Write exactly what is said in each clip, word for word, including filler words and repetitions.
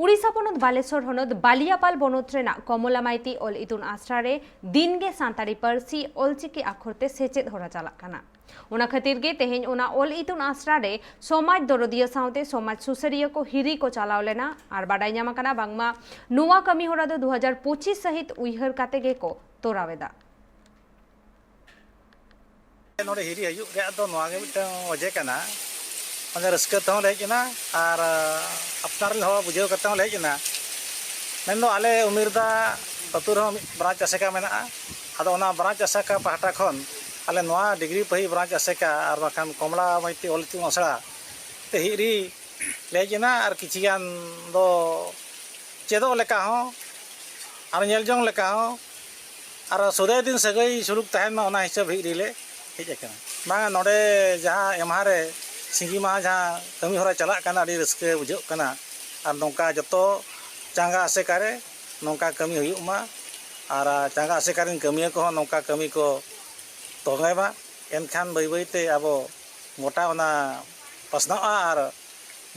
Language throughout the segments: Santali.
ᱩᱲᱤᱥᱥᱟ ᱯᱚᱱᱚᱛ ᱵᱟᱞᱮᱥᱚᱨ ᱦᱚᱱᱚᱛ ᱵᱟᱞᱤᱭᱟᱯᱟᱞ ᱵᱚᱱᱚᱛ ᱨᱮᱱᱟᱜ ᱠᱚᱢᱚᱞᱟ ᱢᱟᱭᱛᱤ ᱚᱞ ᱤᱛᱩᱱ ᱟᱥᱲᱟ ᱨᱮ ᱫᱤᱱ ᱜᱮ ᱥᱟᱱᱛᱟᱲᱤ ᱯᱟᱹᱨᱥᱤ ᱚᱞᱪᱤᱠᱤ ᱟᱠᱷᱚᱨ ᱛᱮ ᱥᱮᱪᱮᱫ ᱦᱚᱨᱟ ᱪᱟᱞᱟᱜ ᱠᱟᱱᱟ᱾ ᱚᱱᱟ ᱠᱷᱟᱹᱛᱤᱨ ᱜᱮ ᱛᱮᱦᱮᱧ ᱚᱱᱟ ᱚᱞ ᱤᱛᱩᱱ ᱟᱥᱲᱟ ᱨᱮ ᱥᱚᱢᱟᱡᱽ ᱫᱚᱨᱚᱫᱤᱭᱟᱹ ᱥᱟᱶᱛᱮ ᱥᱚᱢᱟᱡᱽ ᱥᱩᱥᱟᱹᱨᱤᱭᱟᱹ ᱠᱚ ᱦᱤᱨᱤ ᱠᱚ ᱪᱟᱞᱟᱣ ᱞᱮᱱᱟ ᱟᱨ ᱵᱟᱰᱟᱭ ᱧᱟᱢ ᱟᱠᱟᱱᱟ ᱵᱟᱝᱢᱟ ᱱᱚᱣᱟ ᱠᱟᱹᱢᱤ ᱦᱚᱨᱟ ᱫᱚ ᱫᱩ ᱦᱟᱡᱟᱨ ᱯᱚᱸᱪᱤᱥ ᱥᱟᱹᱦᱤᱛ ᱩᱭᱦᱟᱹᱨ ᱠᱟᱛᱮ ᱜᱮᱠᱚ ᱛᱚᱨᱟᱣ ᱮᱫᱟ᱾ ᱱᱚᱰᱮ ᱦᱤᱨᱤ ᱦᱤᱡᱩᱜ ᱨᱮᱭᱟᱜ ᱫᱚ ᱱᱚᱣᱟ ᱜᱮ ᱢᱤᱫᱴᱟᱝ ᱚᱡᱮ ᱠᱟᱱᱟ, ᱢᱟᱱᱮ ᱨᱟᱹᱥᱠᱟᱹ ᱛᱮᱦᱚᱸ ᱞᱮ ᱦᱮᱡ ᱮᱱᱟ ᱟᱨ ᱟᱯᱱᱟᱨ ᱨᱮᱱ ᱦᱚᱲ ᱵᱩᱡᱷᱟᱹᱣ ᱠᱟᱛᱮ ᱦᱚᱸ ᱞᱮ ᱦᱮᱡ ᱮᱱᱟ᱾ ᱢᱮᱱᱫᱚ ᱟᱞᱮ ᱩᱢᱤᱨᱫᱟ ᱟᱹᱛᱩ ᱨᱮᱦᱚᱸ ᱢᱤᱫ ᱵᱨᱟᱧᱪ ᱟᱥᱮᱠᱟ ᱢᱮᱱᱟᱜᱼᱟ᱾ ᱟᱫᱚ ᱚᱱᱟ ᱵᱨᱟᱧᱪ ᱟᱥᱮᱠᱟ ᱯᱟᱦᱴᱟ ᱠᱷᱚᱱ ᱟᱞᱮ ᱱᱚᱣᱟ ᱰᱤᱜᱽᱨᱤ ᱯᱟᱹᱦᱤ ᱵᱨᱟᱧᱪ ᱟᱥᱮᱠᱟ ᱟᱨ ᱵᱟᱝᱠᱷᱟᱱ ᱠᱚᱢᱞᱟ ᱢᱟᱹᱭᱛᱤ ᱚᱞ ᱤᱛᱩᱱ ᱟᱥᱲᱟ ᱛᱮ ᱦᱤᱨᱤ ᱞᱮ ᱦᱮᱡ ᱮᱱᱟ ᱟᱨ ᱠᱤᱪᱷᱤ ᱜᱟᱱ ᱫᱚ ᱪᱮᱫᱚᱜ ᱞᱮᱠᱟ ᱦᱚᱸ ᱟᱨ ᱧᱮᱞ ᱡᱚᱝ ᱞᱮᱠᱟ ᱦᱚᱸ ᱟᱨ ᱥᱩᱫᱟᱹᱭ ᱫᱤᱱ ᱥᱟᱹᱜᱟᱹᱭ ᱥᱩᱞᱩᱠ ᱛᱟᱦᱮᱱ ᱢᱟ, ᱚᱱᱟ ᱦᱤᱥᱟᱹᱵ ᱦᱮᱡ ᱨᱮᱞᱮ ᱦᱮᱡ ᱟᱠᱟᱱᱟ᱾ ᱵᱟᱝᱟ, ᱱᱚᱰᱮ ᱡᱟᱦᱟᱸ ᱮᱢᱦᱟ ᱨᱮ ᱥᱤᱸᱜᱤ ᱢᱟᱦᱟ ᱡᱟᱦᱟᱸ ᱠᱟᱹᱢᱤ ᱦᱚᱨᱟ ᱪᱟᱞᱟᱜ ᱠᱟᱱᱟ, ᱟᱹᱰᱤ ᱨᱟᱹᱥᱠᱟᱹ ᱵᱩᱡᱷᱟᱹᱜ ᱠᱟᱱᱟ᱾ ᱟᱨ ᱱᱚᱝᱠᱟ ᱡᱚᱛᱚ ᱪᱟᱸᱜᱟ ᱟᱥᱮᱠᱟ ᱨᱮ ᱱᱚᱝᱠᱟ ᱠᱟᱹᱢᱤ ᱦᱩᱭᱩᱜ ᱢᱟ ᱟᱨ ᱪᱟᱸᱜᱟ ᱟᱥᱮᱠᱟ ᱨᱮᱱ ᱠᱟᱹᱢᱤᱭᱟᱹ ᱠᱚᱦᱚᱸ ᱱᱚᱝᱠᱟ ᱠᱟᱹᱢᱤ ᱠᱚ ᱛᱚᱸᱜᱮ ᱢᱟ᱾ ᱮᱱᱠᱷᱟᱱ ᱵᱟᱹᱭ ᱵᱟᱹᱭ ᱛᱮ ᱟᱵᱚ ᱜᱚᱴᱟ ᱚᱱᱟ ᱯᱟᱥᱱᱟᱜᱼᱟ ᱟᱨ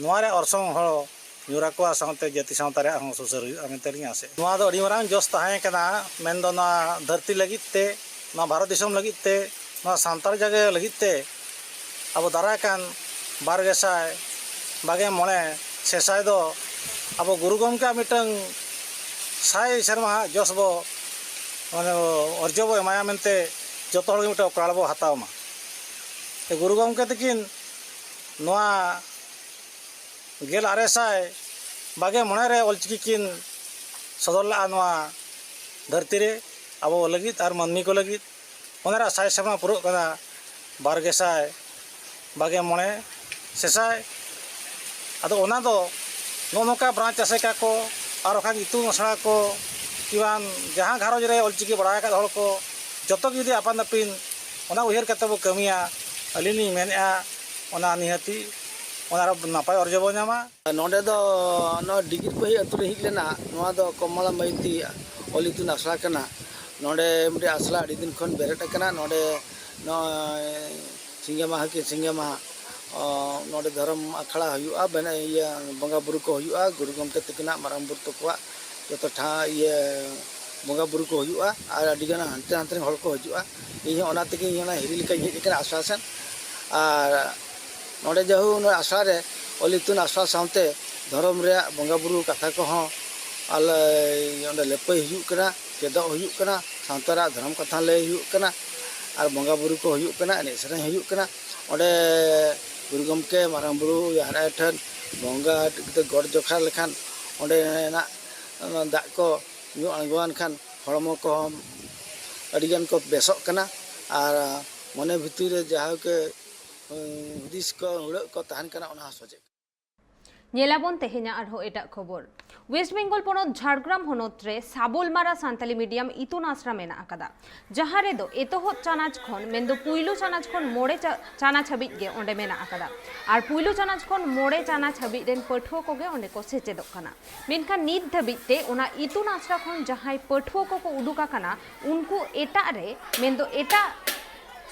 ᱱᱚᱣᱟ ᱨᱮ ᱚᱨᱥᱚᱝ ᱦᱚᱸ ᱧᱩᱨ ᱟᱠᱚᱣᱟ, ᱥᱟᱶᱛᱮ ᱡᱟᱹᱛᱤ ᱥᱟᱶᱛᱟ ᱨᱮᱭᱟᱜ ᱦᱚᱸ ᱥᱩᱥᱟᱹᱨ ᱦᱩᱭᱩᱜᱼᱟ ᱢᱮᱱᱛᱮ ᱞᱤᱧ ᱟᱥᱮᱜᱼᱟ᱾ ᱱᱚᱣᱟ ᱫᱚ ᱟᱹᱰᱤ ᱢᱟᱨᱟᱝ ᱡᱚᱥ ᱛᱟᱦᱮᱸ ᱠᱟᱱᱟ, ᱢᱮᱱᱫᱚ ᱱᱚᱣᱟ ᱫᱷᱟᱹᱨᱛᱤ ᱞᱟᱹᱜᱤᱫ ᱛᱮ, ᱱᱚᱣᱟ ᱵᱷᱟᱨᱚᱛ ᱫᱤᱥᱚᱢ ᱞᱟᱹᱜᱤᱫ ᱛᱮ, ᱱᱚᱣᱟ ᱥᱟᱱᱛᱟᱲ ᱡᱟᱭᱜᱟ ᱞᱟᱹᱜᱤᱫ ᱛᱮ ᱟᱵᱚ ᱫᱟᱨᱟᱭ ᱠᱟᱱ ᱵᱟᱨ ᱜᱮᱥᱟᱭ ᱵᱟᱜᱮ ᱢᱚᱬᱮ ᱥᱮᱥᱟᱭ ᱫᱚ ᱟᱵᱚ ᱜᱩᱨᱩ ᱜᱚᱢᱠᱮᱭᱟᱜ ᱢᱤᱫᱴᱟᱝ ᱥᱟᱭ ᱥᱮᱨᱢᱟ ᱦᱟᱸᱜ ᱡᱚᱥ ᱵᱚ, ᱢᱟᱱᱮ, ᱚᱨᱡᱚ ᱵᱚ ᱮᱢᱟᱭᱟ ᱢᱮᱱᱛᱮ ᱡᱚᱛᱚ ᱦᱚᱲ ᱜᱮ ᱢᱤᱫᱴᱟᱝ ᱚᱠᱨᱟᱲ ᱵᱚ ᱦᱟᱛᱟᱣ ᱢᱟ᱾ ᱜᱩᱨᱩ ᱜᱚᱢᱠᱮ ᱛᱟᱹᱠᱤᱱ ᱱᱚᱣᱟ ᱜᱮᱞ ᱟᱨᱮ ᱥᱟᱭ ᱵᱟᱜᱮ ᱢᱚᱬᱮ ᱨᱮ ᱚᱞᱪᱤᱠᱤ ᱠᱤᱱ ᱥᱚᱫᱚᱨ ᱞᱮᱫᱼᱟ ᱱᱚᱣᱟ ᱫᱷᱟᱹᱨᱛᱤ ᱨᱮ ᱟᱵᱚ ᱞᱟᱹᱜᱤᱫ ᱟᱨ ᱢᱟᱹᱱᱢᱤ ᱠᱚ ᱞᱟᱹᱜᱤᱫ᱾ ᱚᱱᱟ ᱨᱮᱭᱟᱜ ᱥᱟᱭ ᱥᱮᱨᱢᱟ ᱯᱩᱨᱟᱹᱜ ᱠᱟᱱᱟ ᱵᱟᱨ ᱜᱮᱥᱟᱭ ᱵᱟᱜᱮ ᱢᱚᱬᱮ ᱥᱮᱥᱟᱭ᱾ ᱟᱫᱚ ᱚᱱᱟ ᱫᱚ ᱱᱚᱜᱼᱚ ᱱᱚᱝᱠᱟ ᱵᱨᱟᱧᱪ ᱟᱥᱮᱠᱟ ᱠᱚ ᱟᱨ ᱵᱟᱠᱷᱟᱱ ᱤᱛᱩᱱ ᱟᱥᱲᱟ ᱠᱚ ᱠᱤ ᱵᱟᱝ ᱡᱟᱦᱟᱸ ᱜᱷᱟᱨᱚᱸᱡᱽ ᱨᱮ ᱚᱞᱪᱤᱠᱤ ᱵᱟᱲᱟᱭ ᱟᱠᱟᱫ ᱦᱚᱲ ᱠᱚ ᱡᱚᱛᱚ ᱜᱮ ᱡᱩᱫᱤ ᱟᱯᱟᱱ ᱟᱹᱯᱤᱱ ᱚᱱᱟ ᱩᱭᱦᱟᱹᱨ ᱠᱟᱛᱮ ᱵᱚ ᱠᱟᱹᱢᱤᱭᱟ, ᱟᱹᱞᱤᱧ ᱞᱤᱧ ᱢᱮᱱᱮᱫᱼᱟ ᱚᱱᱟ ᱱᱤᱦᱟᱹᱛᱤ ᱚᱱᱟ ᱨᱮ ᱱᱟᱯᱟᱭ ᱚᱨᱡᱚ ᱵᱚ ᱧᱟᱢᱟ᱾ ᱱᱚᱰᱮ ᱫᱚ ᱱᱚᱣᱟ ᱰᱤᱜᱤᱨ ᱯᱟᱹᱦᱤ ᱟᱹᱛᱩ ᱨᱮ ᱦᱮᱡ ᱞᱮᱱᱟ᱾ ᱱᱚᱣᱟ ᱫᱚ ᱠᱚᱢᱚᱞᱟ ᱢᱟᱹᱭᱛᱤ ᱚᱞ ᱤᱛᱩᱱ ᱟᱥᱲᱟ ᱠᱟᱱᱟ᱾ ᱱᱚᱰᱮ ᱢᱤᱫᱴᱮᱡ ᱟᱥᱲᱟ ᱟᱹᱰᱤ ᱫᱤᱱ ᱠᱷᱚᱱ ᱵᱮᱨᱮᱫ ᱟᱠᱟᱱᱟ᱾ ᱱᱚᱰᱮ ᱱᱚᱜᱼᱚᱭ ᱥᱤᱸᱜᱮ ᱢᱟᱦᱟ ᱠᱤ ᱥᱤᱸᱜᱮ ᱢᱟᱦᱟ ᱱᱚᱰᱮ ᱫᱷᱚᱨᱚᱢ ᱟᱠᱷᱲᱟ ᱦᱩᱭᱩᱜᱼᱟ, ᱵᱮᱱ- ᱤᱭᱟᱹ ᱵᱚᱸᱜᱟ ᱵᱩᱨᱩ ᱠᱚ ᱦᱩᱭᱩᱜᱼᱟ, ᱜᱩᱨᱩ ᱜᱚᱢᱠᱮ ᱛᱟᱹᱠᱤᱱᱟᱜ, ᱢᱟᱨᱟᱝ ᱵᱩᱨᱩ ᱛᱟᱠᱚᱣᱟᱜ ᱡᱚᱛᱚ ᱴᱷᱟᱶ ᱤᱭᱟᱹ ᱵᱚᱸᱜᱟ ᱵᱩᱨᱩ ᱠᱚ ᱦᱩᱭᱩᱜᱼᱟ, ᱟᱨ ᱟᱹᱰᱤ ᱜᱟᱱ ᱦᱟᱱᱛᱮ ᱱᱟᱛᱮ ᱨᱮᱱ ᱦᱚᱲ ᱠᱚ ᱦᱤᱡᱩᱜᱼᱟ᱾ ᱤᱧ ᱦᱚᱸ ᱚᱱᱟ ᱛᱮᱜᱮ ᱤᱧ ᱚᱱᱟ ᱦᱤᱨᱤ ᱞᱮᱠᱟᱧ ᱦᱮᱡ ᱟᱠᱟᱱᱟ ᱟᱥᱲᱟ ᱥᱮᱱ᱾ ᱟᱨ ᱱᱚᱰᱮ ᱡᱟᱦᱳ ᱱᱚᱣᱟ ᱟᱥᱲᱟ ᱨᱮ ᱚᱞ ᱤᱛᱩᱱ ᱟᱥᱲᱟ ᱥᱟᱶᱛᱮ ᱫᱷᱚᱨᱚᱢ ᱨᱮᱭᱟᱜ ᱵᱚᱸᱜᱟ ᱵᱩᱨᱩ ᱠᱟᱛᱷᱟ ᱠᱚᱦᱚᱸ ᱟᱞᱮ ᱚᱸᱰᱮ ᱞᱟᱹᱯᱟᱹᱭ ᱦᱩᱭᱩᱜ ᱠᱟᱱᱟ, ᱪᱮᱫᱚᱜ ᱦᱩᱭᱩᱜ ᱠᱟᱱᱟ, ᱥᱟᱶᱛᱟ ᱨᱮᱭᱟᱜ ᱫᱷᱚᱨᱚᱢ ᱠᱟᱛᱷᱟ ᱞᱟᱹᱭ ᱦᱩᱭᱩᱜ ᱠᱟᱱᱟ, ᱟᱨ ᱵᱚᱸᱜᱟ ᱵᱩᱨᱩ ᱠᱚ ᱦᱩᱭᱩᱜ ᱠᱟᱱᱟ, ᱮᱱᱮᱡ ᱥᱮᱨᱮᱧ ᱦᱩᱭᱩᱜ ᱠᱟᱱᱟ᱾ ᱚᱸᱰᱮ ᱜᱩᱨᱩ ᱜᱚᱢᱠᱮ, ᱢᱟᱨᱟᱝ ᱵᱩᱨᱩ, ᱡᱟᱦᱮᱨ ᱟᱭᱳ ᱴᱷᱮᱱ ᱵᱚᱸᱜᱟ ᱜᱚᱰ ᱡᱚᱦᱟᱨ ᱞᱮᱠᱷᱟᱱ ᱚᱸᱰᱮᱱᱟᱜ ᱫᱟᱜ ᱠᱚ ᱧᱩ ᱟᱬᱜᱚᱣᱟᱱ ᱠᱷᱟᱱ ᱦᱚᱲᱢᱚ ᱠᱚᱦᱚᱸ ᱟᱹᱰᱤᱜᱟᱱ ᱠᱚ ᱵᱮᱥᱚᱜ ᱠᱟᱱᱟ, ᱟᱨ ᱢᱚᱱᱮ ᱵᱷᱤᱛᱤᱨ ᱨᱮ ᱡᱟᱦᱟᱸ ᱜᱮ, ᱩᱸ, ᱦᱩᱫᱤᱥ ᱠᱚ ᱦᱩᱲᱟᱹᱜ ᱠᱚ ᱛᱟᱦᱮᱱ ᱠᱟᱱᱟ, ᱚᱱᱟ ᱦᱚᱸ ᱥᱚᱡᱷᱮᱜ ᱠᱟᱱᱟ᱾ ᱧᱮᱞᱟᱵᱚᱱ ᱛᱮᱦᱮᱧᱟᱜ ᱟᱨᱦᱚᱸ ᱮᱴᱟᱜ ᱠᱷᱚᱵᱚᱨ᱾ ᱳᱭᱮᱥᱴ ᱵᱮᱝᱜᱚᱞ ᱯᱚᱱᱚᱛ ᱡᱷᱟᱲᱜᱨᱟᱢ ᱦᱚᱱᱚᱛ ᱨᱮ ᱥᱟᱵᱚᱞᱢᱟᱨᱟ ᱥᱟᱱᱛᱟᱞᱤ ᱢᱤᱰᱤᱭᱟᱢ ᱤᱛᱩᱱ ᱟᱥᱲᱟ ᱢᱮᱱᱟᱜ ᱟᱠᱟᱫᱟ, ᱡᱟᱦᱟᱸ ᱨᱮᱫᱚ ᱮᱛᱚᱦᱚᱵ ᱪᱟᱱᱟᱪ ᱠᱷᱚᱱ, ᱢᱮᱱᱫᱚ ᱯᱩᱭᱞᱩ ᱪᱟᱱᱟᱪ ᱠᱷᱚᱱ ᱢᱚᱬᱮ ᱪᱟ-, ᱪᱟᱱᱟᱪ ᱦᱟᱹᱵᱤᱡ ᱜᱮ ᱚᱸᱰᱮ ᱢᱮᱱᱟᱜ ᱟᱠᱟᱫᱟ᱾ ᱟᱨ ᱯᱩᱭᱞᱩ ᱪᱟᱱᱟᱪ ᱠᱷᱚᱱ ᱢᱚᱬᱮ ᱪᱟᱱᱟᱪ ᱦᱟᱹᱵᱤᱡ ᱨᱮᱱ ᱯᱟᱹᱴᱷᱩᱣᱟᱹ ᱠᱚᱜᱮ ᱚᱸᱰᱮ ᱠᱚ ᱥᱮᱪᱮᱫᱚᱜ ᱠᱟᱱᱟ᱾ ᱢᱮᱱᱠᱷᱟᱱ ᱱᱤᱛ ᱫᱷᱟᱹᱵᱤᱡ ᱛᱮ ᱚᱱᱟ ᱤᱛᱩᱱ ᱟᱥᱲᱟ ᱠᱷᱚᱱ ᱡᱟᱦᱟᱸᱭ ᱯᱟᱹᱴᱷᱩᱣᱟᱹ ᱠᱚᱠᱚ ᱩᱰᱩᱠ ᱟᱠᱟᱱᱟ, ᱩᱱᱠᱩ ᱮᱴᱟᱜ ᱨᱮ, ᱢᱮᱱᱫᱚ ᱮᱴᱟᱜ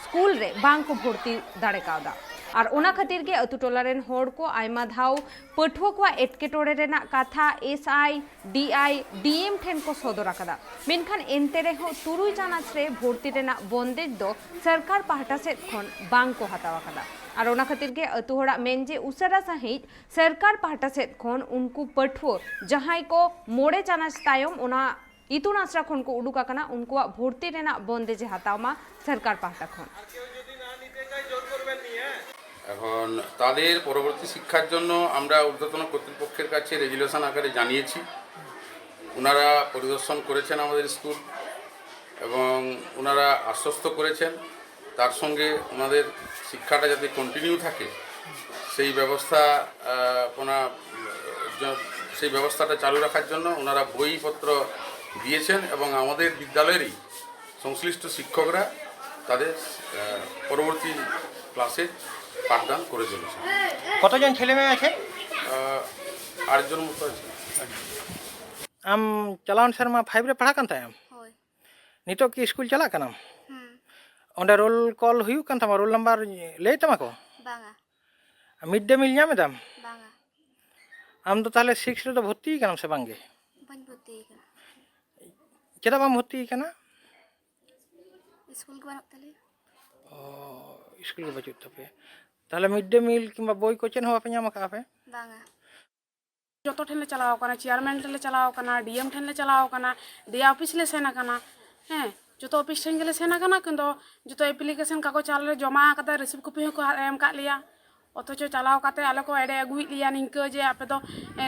ᱥᱠᱩᱞ ᱨᱮ ᱵᱟᱝ ᱠᱚ ᱵᱷᱚᱨᱛᱤ ᱫᱟᱲᱮ ᱠᱟᱣᱫᱟ᱾ ᱟᱨ ᱚᱱᱟ ᱠᱷᱟᱹᱛᱤᱨ ᱜᱮ ᱟᱹᱛᱩ ᱴᱚᱞᱟ ᱨᱮᱱ ᱦᱚᱲ ᱠᱚ ᱟᱭᱢᱟ ᱫᱷᱟᱣ ᱯᱟᱹᱴᱷᱩᱣᱟᱹ ᱠᱚᱣᱟᱜ ᱮᱴᱠᱮᱴᱚᱬᱮ ᱨᱮᱱᱟᱜ ᱠᱟᱛᱷᱟ S I, D I, D M ᱴᱷᱮᱱ ᱠᱚ ᱥᱚᱫᱚᱨ ᱟᱠᱟᱫᱟ᱾ ᱢᱮᱱᱠᱷᱟᱱ ᱮᱱᱛᱮ ᱨᱮᱦᱚᱸ ᱛᱩᱨᱩᱭ ᱪᱟᱱᱟᱪ ᱨᱮ ᱵᱷᱚᱨᱛᱤ ᱨᱮᱱᱟᱜ ᱵᱚᱱᱫᱮᱡ ᱫᱚ ᱥᱚᱨᱠᱟᱨ ᱯᱟᱦᱴᱟ ᱥᱮᱫ ᱠᱷᱚᱱ ᱵᱟᱝ ᱠᱚ ᱦᱟᱛᱟᱣ ᱟᱠᱟᱫᱟ᱾ ᱟᱨ ᱚᱱᱟ ᱠᱷᱟᱹᱛᱤᱨ ᱜᱮ ᱟᱹᱛᱩ ᱦᱚᱲᱟᱜ ᱢᱮᱱ ᱡᱮ ᱩᱥᱟᱹᱨᱟ ᱥᱟᱺᱦᱤᱡ ᱥᱚᱨᱠᱟᱨ ᱯᱟᱦᱴᱟ ᱥᱮᱫ ᱠᱷᱚᱱ ᱩᱱᱠᱩ ᱯᱟᱹᱴᱷᱩᱣᱟᱹ ᱡᱟᱦᱟᱸᱭ ᱠᱚ ᱢᱚᱬᱮ ᱪᱟᱱᱟᱪ ᱛᱟᱭᱚᱢ ᱚᱱᱟ ᱤᱛᱩᱱ ᱟᱥᱲᱟ ᱠᱷᱚᱱ ᱠᱚ ᱩᱰᱩᱠ ᱟᱠᱟᱱᱟ, ᱩᱱᱠᱩᱣᱟᱜ ᱵᱷᱚᱨᱛᱤ ᱨᱮᱱᱟᱜ ᱵᱚᱱᱫᱮᱡ ᱮ ᱦᱟᱛᱟᱣ ᱢᱟ ᱥᱚᱨᱠᱟর পাহটা খন। এখন তাদের পরবর্তী শিক্ষার জন্য আমরা ঊর্ধ্বতন কর্তৃপক্ষের কাছে রেজুলেশন আকারে জানিয়েছি। ওনারা পরিদর্শন করেছেন আমাদের স্কুল এবং ওনারা আশ্বস্ত করেছেন তার সঙ্গে ওনাদের শিক্ষাটা যাতে কন্টিনিউ থাকে, সেই ব্যবস্থা, আহ, ওনা-, জ-, সেই ব্যবস্থাটা চালু রাখার জন্য ওনারা বইপত্র দিয়েছেন এবং আমাদের বিদ্যালয়েরই সংশ্লিষ্ট শিক্ষকরা তাদের, আহ, পরবর্তী ক্লাসে পাঠদান করে চলেছেন। কতজন ছেলে মেয়ে আছে? আহ, আটজন মতো আছে। ᱟᱢ ᱪᱟᱞᱟᱣᱮᱱ ᱥᱮᱨᱢᱟ ᱯᱷᱟᱭᱤᱵᱷ ᱨᱮ ᱯᱟᱲᱦᱟᱜ ᱠᱟᱱ ᱛᱟᱦᱮᱸᱫ ᱟᱢ? ᱦᱳᱭ᱾ ᱱᱤᱛᱚᱜ ᱠᱤ ᱥᱠᱩᱞ ᱪᱟᱞᱟᱜ ᱠᱟᱱᱟᱢ? ᱦᱩᱸ᱾ ᱚᱸᱰᱮ ᱨᱳᱞ ᱠᱚᱞ ᱦᱩᱭᱩᱜ ᱠᱟᱱ ᱛᱟᱢᱟ, ᱨᱳᱞ ᱱᱟᱢᱵᱟᱨ ᱞᱟᱹᱭ ᱛᱟᱢᱟ ᱠᱚ? ᱵᱟᱝᱟ᱾ ᱢᱤᱰ ᱰᱮ ᱢᱤᱞ ᱧᱟᱢ ᱮᱫᱟᱢ? ᱵᱟᱝᱟ᱾ ᱟᱢ ᱫᱚ ᱛᱟᱦᱚᱞᱮ ᱥᱤᱠᱥ ᱨᱮᱫᱚ ᱵᱷᱚᱨᱛᱤ ᱠᱟᱱᱟᱢ ᱥᱮ ᱵᱟᱝᱜᱮ? ᱵᱟᱹᱧ ᱵᱷᱚᱨᱛᱤ ᱠᱟᱱᱟ᱾ ᱪᱮᱫᱟᱜ ᱵᱟᱢ ᱵᱷᱚᱨᱛᱤ ᱠᱟᱱᱟ? ᱥᱠᱩᱞ ᱜᱮ ᱵᱟᱹᱱᱩᱜ ᱛᱟᱞᱮᱭᱟ᱾ ᱚ, ᱥᱠᱩᱞ ᱜᱮ ᱵᱟᱹᱪᱩᱜ ᱛᱟᱯᱮᱭᱟ᱾ ᱛᱟᱦᱚᱞᱮ ᱢᱤᱰ ᱰᱮ ᱢᱤᱞ ᱠᱤᱝᱵᱟ ᱵᱳᱭ ᱠᱚ ᱪᱮᱫ ᱦᱚᱸ ᱵᱟᱯᱮ ᱧᱟᱢ ᱟᱠᱟᱫᱼᱟ ᱯᱮ? ᱵᱟᱝᱟ᱾ ᱡᱚᱛᱚ ᱴᱷᱮᱱ ᱞᱮ ᱪᱟᱞᱟᱣ ᱠᱟᱱᱟ, ᱪᱮᱭᱟᱨᱢᱮᱱ ᱴᱷᱮᱱ ᱞᱮ ᱪᱟᱞᱟᱣ ᱠᱟᱱᱟ, ᱰᱤ ᱮᱢ ᱴᱷᱮᱱ ᱞᱮ ᱪᱟᱞᱟᱣ ᱠᱟᱱᱟ, ᱰᱤ ᱮ ᱚᱯᱷᱤᱥ ᱞᱮ ᱥᱮᱱ ᱟᱠᱟᱱᱟ᱾ ᱦᱮᱸ, ᱡᱚᱛᱚ ᱚᱯᱷᱤᱥ ᱴᱷᱮᱱ ᱜᱮᱞᱮ ᱥᱮᱱ ᱟᱠᱟᱱᱟ, ᱠᱤᱱᱛᱩ ᱡᱚᱛᱚ ᱮᱯᱞᱤᱠᱮᱥᱚᱱ ᱠᱟᱜᱚᱡᱽ ᱟᱞᱮ ᱞᱮ ᱡᱚᱢᱟ ᱟᱠᱟᱫᱟ, ᱨᱤᱥᱤᱵᱷ ᱠᱚᱯᱤ ᱦᱚᱸᱠᱚ ᱮᱢ ᱟᱠᱟᱫ ᱞᱮᱭᱟ᱾ ᱚᱛᱷᱚᱪᱚ ᱪᱟᱞᱟᱣ ᱠᱟᱛᱮ ᱟᱞᱮ ᱠᱚ ᱮᱲᱮ ᱟᱹᱜᱩᱭᱮᱫ ᱞᱮᱭᱟ ᱱᱤᱝᱠᱟᱹ ᱡᱮ, "ᱟᱯᱮ ᱫᱚ, ᱮ,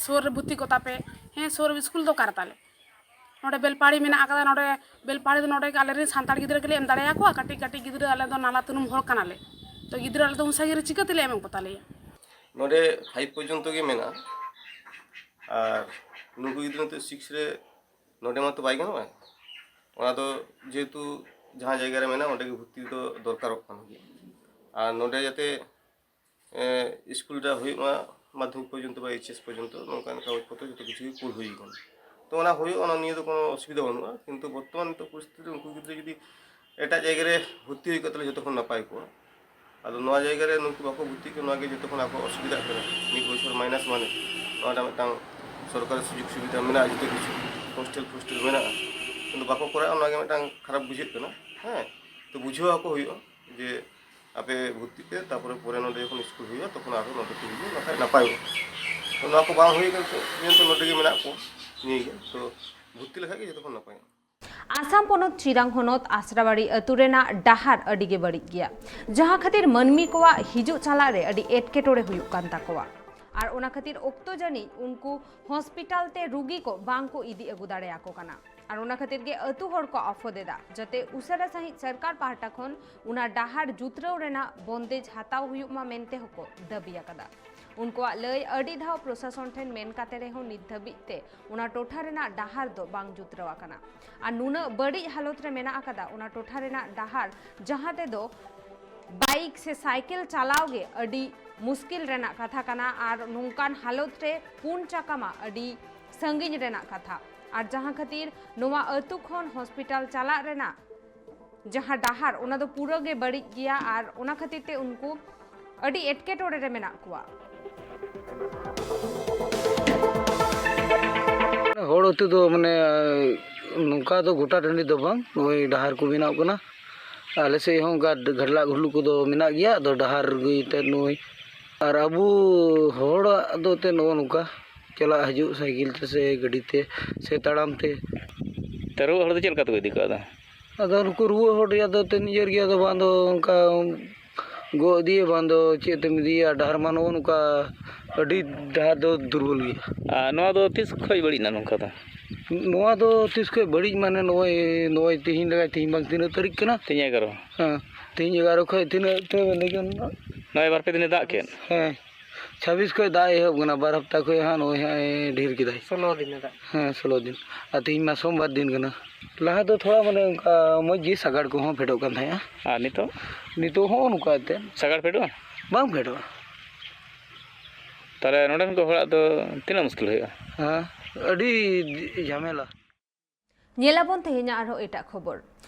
ᱥᱩᱨ ᱨᱮ ᱵᱷᱚᱨᱛᱤ ᱠᱚᱜ ᱛᱟᱯᱮ᱾" ᱦᱮᱸ, ᱥᱩᱨ ᱨᱮ ᱥᱠᱩᱞ ᱫᱚ ᱚᱠᱟᱨᱮ ᱛᱟᱞᱮ? ᱱᱚᱰᱮ ᱵᱮᱞᱯᱟᱦᱟᱲᱤ ᱢᱮᱱᱟᱜ ᱟᱠᱟᱫᱟ, ᱱᱚᱰᱮ ᱵᱮᱞᱯᱟᱦᱟᱲᱤ ᱫᱚ ᱱᱚᱰᱮ ᱜᱮ ᱟᱞᱮ ᱨᱮᱱ ᱥᱟᱱᱛᱟᱲ ᱜᱤᱫᱽᱨᱟᱹ ᱜᱮᱞᱮ ᱮᱢ ᱫᱟᱲᱮᱭᱟᱠᱚᱣᱟ, ᱠᱟᱹᱴᱤᱡ ᱠᱟᱹᱴᱤᱡ ᱜᱤᱫᱽᱨᱟᱹ, ᱟᱞᱮ ᱫᱚ ᱱᱟᱞᱟ ᱛᱩᱱᱩᱢ ᱦᱚᱲ ᱠᱟᱱᱟᱞᱮ᱾ ᱛᱚ ᱜᱤᱫᱽᱨᱟᱹ ᱟᱞᱮ ᱫᱚ ᱩᱱ ᱥᱟᱺᱜᱤᱧ ᱨᱮ ᱪᱤᱠᱟᱹ ᱛᱮᱞᱮ ᱮᱢ ᱠᱚ ᱛᱟᱞᱮᱭᱟ? ᱱᱚᱰᱮ ᱯᱷᱟᱭᱤᱵᱷ ᱯᱚᱨᱡᱚᱱᱛᱚ ᱜᱮ ᱢᱮᱱᱟᱜᱼᱟ᱾ ᱟᱨ ᱱᱩᱠᱩ ᱜᱤᱫᱽᱨᱟᱹ ᱱᱤᱛᱚᱜ ᱥᱤᱠᱥ ᱨᱮ ᱱᱚᱰᱮ ᱢᱟᱛᱚ ᱵᱟᱭ ᱜᱟᱱᱚᱜᱼᱟ᱾ ᱚᱱᱟ ᱫᱚ ᱡᱮᱦᱮᱛᱩ ᱡᱟᱦᱟᱸ ᱡᱟᱭᱜᱟ ᱨᱮ ᱢᱮᱱᱟᱜᱼᱟ, ᱚᱸᱰᱮ ᱜᱮ ᱵᱷᱚᱨᱛᱤ ᱫᱚ ᱫᱚᱨᱠᱟᱨᱚᱜ ᱠᱟᱱ ᱜᱮᱭᱟ᱾ ᱟᱨ ᱱᱚᱰᱮ ᱡᱟᱛᱮ, ᱮ, ᱥᱠᱩᱞ ᱨᱮ ᱦᱩᱭᱩᱜ ᱢᱟ, ᱢᱟᱫᱽᱫᱷᱚᱢᱤᱠ ᱯᱚᱨᱡᱚᱱᱛᱚ ᱵᱟ ᱮᱭᱤᱪ ᱮᱥ ᱯᱚᱨᱡᱚᱱᱛᱚ ᱱᱚᱝᱠᱟᱱ ᱠᱟᱜᱚᱡᱽ ᱯᱚᱛᱨᱚ ᱡᱚᱛᱚ ᱠᱤᱪᱷᱩ ᱜᱮ ᱠᱩᱞ ᱦᱩᱭ ᱟᱠᱟᱱᱟ᱾ ᱛᱚ ᱚᱱᱟ ᱦᱩᱭᱩᱜᱼᱟ, ᱚᱱᱟ ᱱᱤᱭᱮ ᱫᱚ ᱠᱳᱱᱳ ᱚᱥᱩᱵᱤᱫᱷᱟ ᱵᱟᱹᱱᱩᱜᱼᱟ᱾ ᱠᱤᱱᱛᱩ ᱵᱚᱨᱛᱚᱢᱟᱱ ᱱᱤᱛᱚᱜ ᱯᱚᱨᱤᱥᱛᱷᱤᱛᱤ ᱨᱮ ᱩᱱᱠᱩ ᱜᱤᱫᱽᱨᱟᱹ ᱡᱩᱫᱤ ᱮᱴᱟᱜ ᱡᱟᱭᱜᱟ ᱨᱮ ᱵᱷᱚᱨᱛᱤ ᱦᱩᱭ ᱠᱚᱜ ᱛᱟᱦᱚᱞᱮ ᱡᱚᱛᱚ ᱠᱷᱚᱱ ᱱᱟᱯᱟᱭ ᱠᱚᱜᱼᱟ᱾ ᱟᱫᱚ ᱱᱚᱣᱟ ᱡᱟᱭᱜᱟ ᱨᱮ ᱱᱩᱠᱩ ᱵᱟᱠᱚ ᱵᱷᱚᱨᱛᱤᱜ ᱠᱟᱱᱟ, ᱱᱚᱣᱟ ᱜᱮ ᱡᱚᱛᱚ ᱠᱷᱚᱱ ᱟᱠᱚ ᱚᱥᱩᱵᱤᱫᱷᱟᱜ ᱠᱟᱱᱟ᱾ ᱢᱤᱫ ᱵᱚᱪᱷᱚᱨ ᱢᱟᱭᱱᱟᱥ ᱢᱟᱱᱮ ᱱᱚᱣᱟ ᱨᱮᱱᱟᱜ ᱢᱤᱫᱴᱟᱝ ᱥᱚᱨᱠᱟᱨᱤ ᱥᱩᱡᱳᱜᱽ ᱥᱩᱵᱤᱫᱷᱟ ᱢᱮᱱᱟᱜᱼᱟ, ᱡᱚᱛᱚ ᱠᱤᱪᱷᱩ ᱦᱳᱥᱴᱮᱞ ᱯᱷᱳᱥᱴᱮᱞ ᱢᱮᱱᱟᱜᱼᱟ, ᱠᱤᱱᱛᱩ ᱵᱟᱠᱚ ᱠᱚᱨᱟᱣᱟ, ᱱᱚᱣᱟ ᱜᱮ ᱢᱤᱫᱴᱟᱝ ᱠᱷᱟᱨᱟᱯ ᱵᱩᱡᱷᱟᱹᱜ ᱠᱟᱱᱟ᱾ ᱦᱮᱸ, ᱛᱚ ᱵᱩᱡᱷᱟᱹᱣ ᱟᱠᱚ ᱦᱩᱭᱩᱜᱼᱟ ᱡᱮ ᱟᱯᱮ ᱵᱷᱚᱨᱛᱤᱜ ᱯᱮ, ᱛᱟᱨᱯᱚᱨᱮ ᱯᱚᱨᱮ ᱱᱚᱰᱮ ᱡᱚᱠᱷᱚᱱ ᱥᱠᱩᱞ ᱦᱩᱭᱩᱜᱼᱟ ᱛᱚᱠᱷᱚᱱ ᱟᱨᱦᱚᱸ ᱱᱚᱰᱮ ᱯᱮ ᱦᱤᱡᱩᱜᱼᱟ, ᱵᱟᱠᱷᱟᱡ ᱱᱟᱯᱟᱭᱚᱜᱼᱟ᱾ ᱛᱚ ᱱᱚᱣᱟ ᱠᱚ ᱵᱟᱝ ᱦᱩᱭ ᱠᱟᱱ ᱛᱮ ᱡᱮᱦᱮᱛᱩ ᱱᱚᱰᱮ ᱜᱮ ᱢᱮᱱᱟᱜ ᱠᱚ, ᱱᱤᱭᱟᱹ ᱜᱮ, ᱛᱚ ᱵᱷᱚᱨᱛᱤ ᱞᱮᱠᱷᱟᱡ ᱜᱮ ᱡᱚᱛᱚ ᱠᱷᱚᱱ ᱱᱟᱯᱟᱭᱚᱜᱼᱟ᱾ ᱟᱥᱟᱢ ᱯᱚᱱᱚᱛ ᱪᱤᱨᱟᱝ ᱦᱚᱱᱚᱛ ᱟᱥᱨᱟᱵᱟᱲᱤ ᱟᱹᱛᱩ ᱨᱮᱱᱟᱜ ᱰᱟᱦᱟᱨ ᱟᱹᱰᱤ ᱜᱮ ᱵᱟᱹᱲᱤᱡ ᱜᱮᱭᱟ, ᱡᱟᱦᱟᱸ ᱠᱷᱟᱹᱛᱤᱨ ᱢᱟᱹᱱᱢᱤ ᱠᱚᱣᱟᱜ ᱦᱤᱡᱩᱜ ᱪᱟᱞᱟᱜ ᱨᱮ ᱟᱹᱰᱤ ᱮᱴᱠᱮᱴᱚᱬᱮ ᱦᱩᱭᱩᱜ ᱠᱟᱱ ᱛᱟᱠᱚᱣᱟ᱾ ᱟᱨ ᱚᱱᱟ ᱠᱷᱟᱹᱛᱤᱨ ᱚᱠᱛᱚ ᱡᱟᱹᱱᱤᱡ ᱩᱱᱠᱩ ᱦᱚᱥᱯᱤᱴᱟᱞ ᱛᱮ ᱨᱩᱜᱤ ᱠᱚ ᱵᱟᱝ ᱠᱚ ᱤᱫᱤ ᱟᱹᱜᱩ ᱫᱟᱲᱮᱭᱟᱠᱚ ᱠᱟᱱᱟ᱾ ᱟᱨ ᱚᱱᱟ ᱠᱷᱟᱹᱛᱤᱨ ᱜᱮ ᱟᱹᱛᱩ ᱦᱚᱲ ᱠᱚ ᱟᱯᱷᱚᱫ ᱮᱫᱟ, ᱡᱟᱛᱮ ᱩᱥᱟᱹᱨᱟ ᱥᱟᱺᱦᱤᱡ ᱥᱚᱨᱠᱟᱨ ᱯᱟᱦᱴᱟ ᱠᱷᱚᱱ ᱚᱱᱟ ᱰᱟᱦᱟᱨ ᱡᱩᱛᱨᱟᱹᱣ ᱨᱮᱱᱟᱜ ᱵᱚᱱᱫᱮᱡᱽ ᱦᱟᱛᱟᱣ ᱦᱩᱭᱩᱜ ᱢᱟ ᱢᱮᱱᱛᱮ ᱦᱚᱸᱠᱚ ᱫᱟᱹᱵᱤ ᱟᱠᱟᱫᱟ᱾ ᱩᱱᱠᱩᱣᱟᱜ ᱞᱟᱹᱭ, ᱟᱹᱰᱤ ᱫᱷᱟᱣ ᱯᱨᱚᱥᱟᱥᱚᱱ ᱴᱷᱮᱱ ᱢᱮᱱ ᱠᱟᱛᱮ ᱨᱮᱦᱚᱸ ᱱᱤᱛ ᱫᱷᱟᱹᱵᱤᱡ ᱛᱮ ᱚᱱᱟ ᱴᱚᱴᱷᱟ ᱨᱮᱱᱟᱜ ᱰᱟᱦᱟᱨ ᱫᱚ ᱵᱟᱝ ᱡᱩᱛᱨᱟᱹᱣ ᱟᱠᱟᱱᱟ᱾ ᱟᱨ ᱱᱩᱱᱟᱹᱜ ᱵᱟᱹᱲᱤᱡ ᱦᱟᱞᱚᱛ ᱨᱮ ᱢᱮᱱᱟᱜ ᱟᱠᱟᱫᱟ ᱚᱱᱟ ᱴᱚᱴᱷᱟ ᱨᱮᱱᱟᱜ ᱰᱟᱦᱟᱨ, ᱡᱟᱦᱟᱸ ᱛᱮᱫᱚ ᱵᱟᱭᱤᱠ ᱥᱮ ᱥᱟᱭᱠᱮᱞ ᱪᱟᱞᱟᱣ ᱜᱮ ᱟᱹᱰᱤ ᱢᱩᱥᱠᱤᱞ ᱨᱮᱱᱟᱜ ᱠᱟᱛᱷᱟ ᱠᱟᱱᱟ᱾ ᱟᱨ ᱱᱚᱝᱠᱟᱱ ᱦᱟᱞᱚᱛ ᱨᱮ ᱯᱩᱱ ᱪᱟᱠᱟ ᱢᱟ ᱟᱹᱰᱤ ᱥᱟᱺᱜᱤᱧ ᱨᱮᱱᱟᱜ ᱠᱟᱛᱷᱟ᱾ ᱟᱨ ᱡᱟᱦᱟᱸ ᱠᱷᱟᱹᱛᱤᱨ ᱱᱚᱣᱟ ᱟᱹᱛᱩ ᱠᱷᱚᱱ ᱦᱚᱥᱯᱤᱴᱟᱞ ᱪᱟᱞᱟᱜ ᱨᱮᱱᱟᱜ ᱡᱟᱦᱟᱸ ᱰᱟᱦᱟᱨ, ᱚᱱᱟ ᱫᱚ ᱯᱩᱨᱟᱹ ᱜᱮ ᱵᱟᱹᱲᱤᱡ ᱜᱮᱭᱟ᱾ ᱟᱨ ᱚᱱᱟ ᱠᱷᱟᱹᱛᱤᱨ ᱛᱮ ᱩᱱᱠᱩ ᱟᱹᱰᱤ ᱮᱴᱠᱮᱴᱚᱬᱮ ᱨᱮ ᱢᱮᱱᱟᱜ ᱠᱚᱣᱟ᱾ ᱦᱚᱲ ᱟᱹᱛᱩ ᱫᱚ ᱢᱟᱱᱮ ᱱᱚᱝᱠᱟ ᱫᱚ ᱜᱚᱴᱟ ᱴᱟᱺᱰᱤ ᱫᱚ ᱵᱟᱝ, ᱱᱚᱜᱼᱚᱭ ᱰᱟᱦᱟᱨ ᱠᱚ ᱵᱮᱱᱟᱣ ᱠᱟᱱᱟ᱾ ᱟᱞᱮ ᱥᱮᱫ ᱦᱚᱸ ᱚᱱᱠᱟ ᱜᱷᱟᱰᱞᱟᱜ ᱜᱷᱩᱰᱞᱩ ᱠᱚᱫᱚ ᱢᱮᱱᱟᱜ ᱜᱮᱭᱟ, ᱟᱫᱚ ᱰᱟᱦᱟᱨ ᱜᱮ ᱮᱱᱛᱮᱫ ᱱᱚᱜᱼᱚᱭ᱾ ᱟᱨ ᱟᱵᱚ ᱦᱚᱲᱟᱜ ᱫᱚ ᱮᱱᱛᱮᱫ ᱱᱚᱜᱼᱚ ᱱᱚᱝᱠᱟ ᱪᱟᱞᱟᱜ ᱦᱤᱡᱩᱜ ᱥᱟᱭᱠᱮᱞ ᱛᱮ ᱥᱮ ᱜᱟᱹᱰᱤ ᱛᱮ ᱥᱮ ᱛᱟᱲᱟᱢ ᱛᱮ᱾ ᱛᱟᱹᱨᱩᱵ ᱦᱚᱲ ᱫᱚ ᱪᱮᱫ ᱞᱮᱠᱟ ᱛᱮᱠᱚ ᱤᱫᱤ ᱠᱚᱣᱟ ᱟᱫᱚ? ᱟᱫᱚ ᱱᱩᱠᱩ ᱨᱩᱣᱟᱹᱜ ᱦᱚᱲ ᱨᱮᱭᱟᱜ ᱫᱚ ᱮᱱᱛᱮᱫ ᱱᱤᱡᱮᱨ ᱜᱮ, ᱟᱫᱚ ᱵᱟᱝ ᱫᱚ ᱚᱱᱠᱟ ᱜᱚᱜ ᱤᱫᱤᱭᱮ, ᱵᱟᱝ ᱫᱚ ᱪᱮᱫ ᱛᱮᱢ ᱤᱫᱤᱭᱮᱭᱟ, ᱰᱟᱦᱟᱨ ᱢᱟ ᱱᱚᱜᱼᱚ ᱱᱚᱝᱠᱟ ᱟᱹᱰᱤ ᱰᱟᱦᱟᱨ ᱫᱚ ᱫᱩᱨᱵᱚᱞ ᱜᱮᱭᱟ᱾ ᱟᱨ ᱱᱚᱣᱟ ᱫᱚ ᱛᱤᱥ ᱠᱷᱚᱡ ᱵᱟᱹᱲᱤᱡ ᱮᱱᱟ ᱱᱚᱝᱠᱟ ᱫᱚ? ᱱᱚᱣᱟ ᱫᱚ ᱛᱤᱥ ᱠᱷᱚᱡ ᱵᱟᱹᱲᱤᱡ, ᱢᱟᱱᱮ ᱱᱚᱜᱼᱚᱭ, ᱱᱚᱜᱼᱚᱭ ᱛᱮᱦᱮᱧ ᱞᱟᱜᱟᱭ, ᱛᱮᱦᱮᱧ ᱵᱟᱝ ᱛᱤᱱᱟᱹᱜ ᱛᱟᱹᱨᱤᱠᱷ ᱠᱟᱱᱟ? ᱛᱮᱦᱮᱧ ᱮᱜᱟᱨᱚ᱾ ᱦᱮᱸ, ᱛᱮᱦᱮᱧ ᱮᱜᱟᱨᱚ ᱠᱷᱚᱡ ᱛᱤᱱᱟᱹᱜ ᱛᱮ ᱞᱟᱹᱭ ᱜᱟᱱᱚᱜᱼᱟ? ᱱᱚᱜᱼᱚᱭ ᱵᱟᱨ ᱯᱮ ᱫᱤᱱᱮ ᱫᱟᱜ ᱠᱮᱫ᱾ ᱦᱮᱸ, ᱪᱷᱟᱵᱵᱤᱥ ᱠᱷᱚᱡ ᱫᱟᱜ ᱮᱦᱚᱵ ᱠᱟᱱᱟ, ᱵᱟᱨ ᱦᱟᱯᱛᱟ ᱠᱷᱚᱡ ᱦᱟᱸᱜ ᱱᱚᱜᱼᱚᱭ ᱦᱟᱸᱜ ᱮ ᱰᱷᱮᱨ ᱠᱮᱫᱟᱭ᱾ ᱥᱳᱞᱳ ᱫᱤᱱᱮ ᱫᱟᱜ᱾ ᱦᱮᱸ, ᱥᱳᱞᱳ ᱫᱤᱱ᱾ ᱟᱨ ᱛᱮᱦᱮᱧ ᱢᱟ ᱥᱳᱢᱵᱟᱨ ᱫᱤᱱ ᱠᱟᱱᱟ᱾ ᱞᱟᱦᱟ ᱫᱚ ᱛᱷᱚᱲᱟ ᱢᱟᱱᱮ ᱚᱱᱠᱟ ᱢᱚᱡᱽ ᱜᱮ ᱥᱟᱜᱟᱲ ᱠᱚᱦᱚᱸ ᱯᱷᱮᱰᱚᱜ ᱠᱟᱱ ᱛᱟᱦᱮᱸᱜᱼᱟ᱾ ᱟᱨ ᱱᱤᱛᱚᱜ? ᱱᱤᱛᱚᱜ ᱦᱚᱸ ᱱᱚᱝᱠᱟ ᱮᱱᱛᱮᱫ᱾ ᱥᱟᱜᱟᱲ ᱯᱷᱮᱰᱚᱜᱼᱟ? ᱵᱟᱝ ᱯᱷᱮᱰᱚᱜᱼᱟ᱾ ᱛᱟᱦᱞᱮ ᱱᱚᱰᱮᱱ ᱠᱚ ᱦᱚᱲᱟᱜ ᱫᱚ ᱛᱤᱱᱟᱹᱜ ᱢᱩᱥᱠᱤᱞ ᱦᱩᱭᱩᱜᱼᱟ? ᱦᱮᱸ, ᱟᱹᱰᱤ ᱡᱷᱟᱢᱮᱞᱟ᱾ ᱧᱮᱞᱟᱵᱚᱱ ᱛᱮᱦᱮᱧᱟᱜ ᱟᱨᱦᱚᱸ ᱮᱴᱟᱜ ᱠᱷᱚᱵᱚᱨ᱾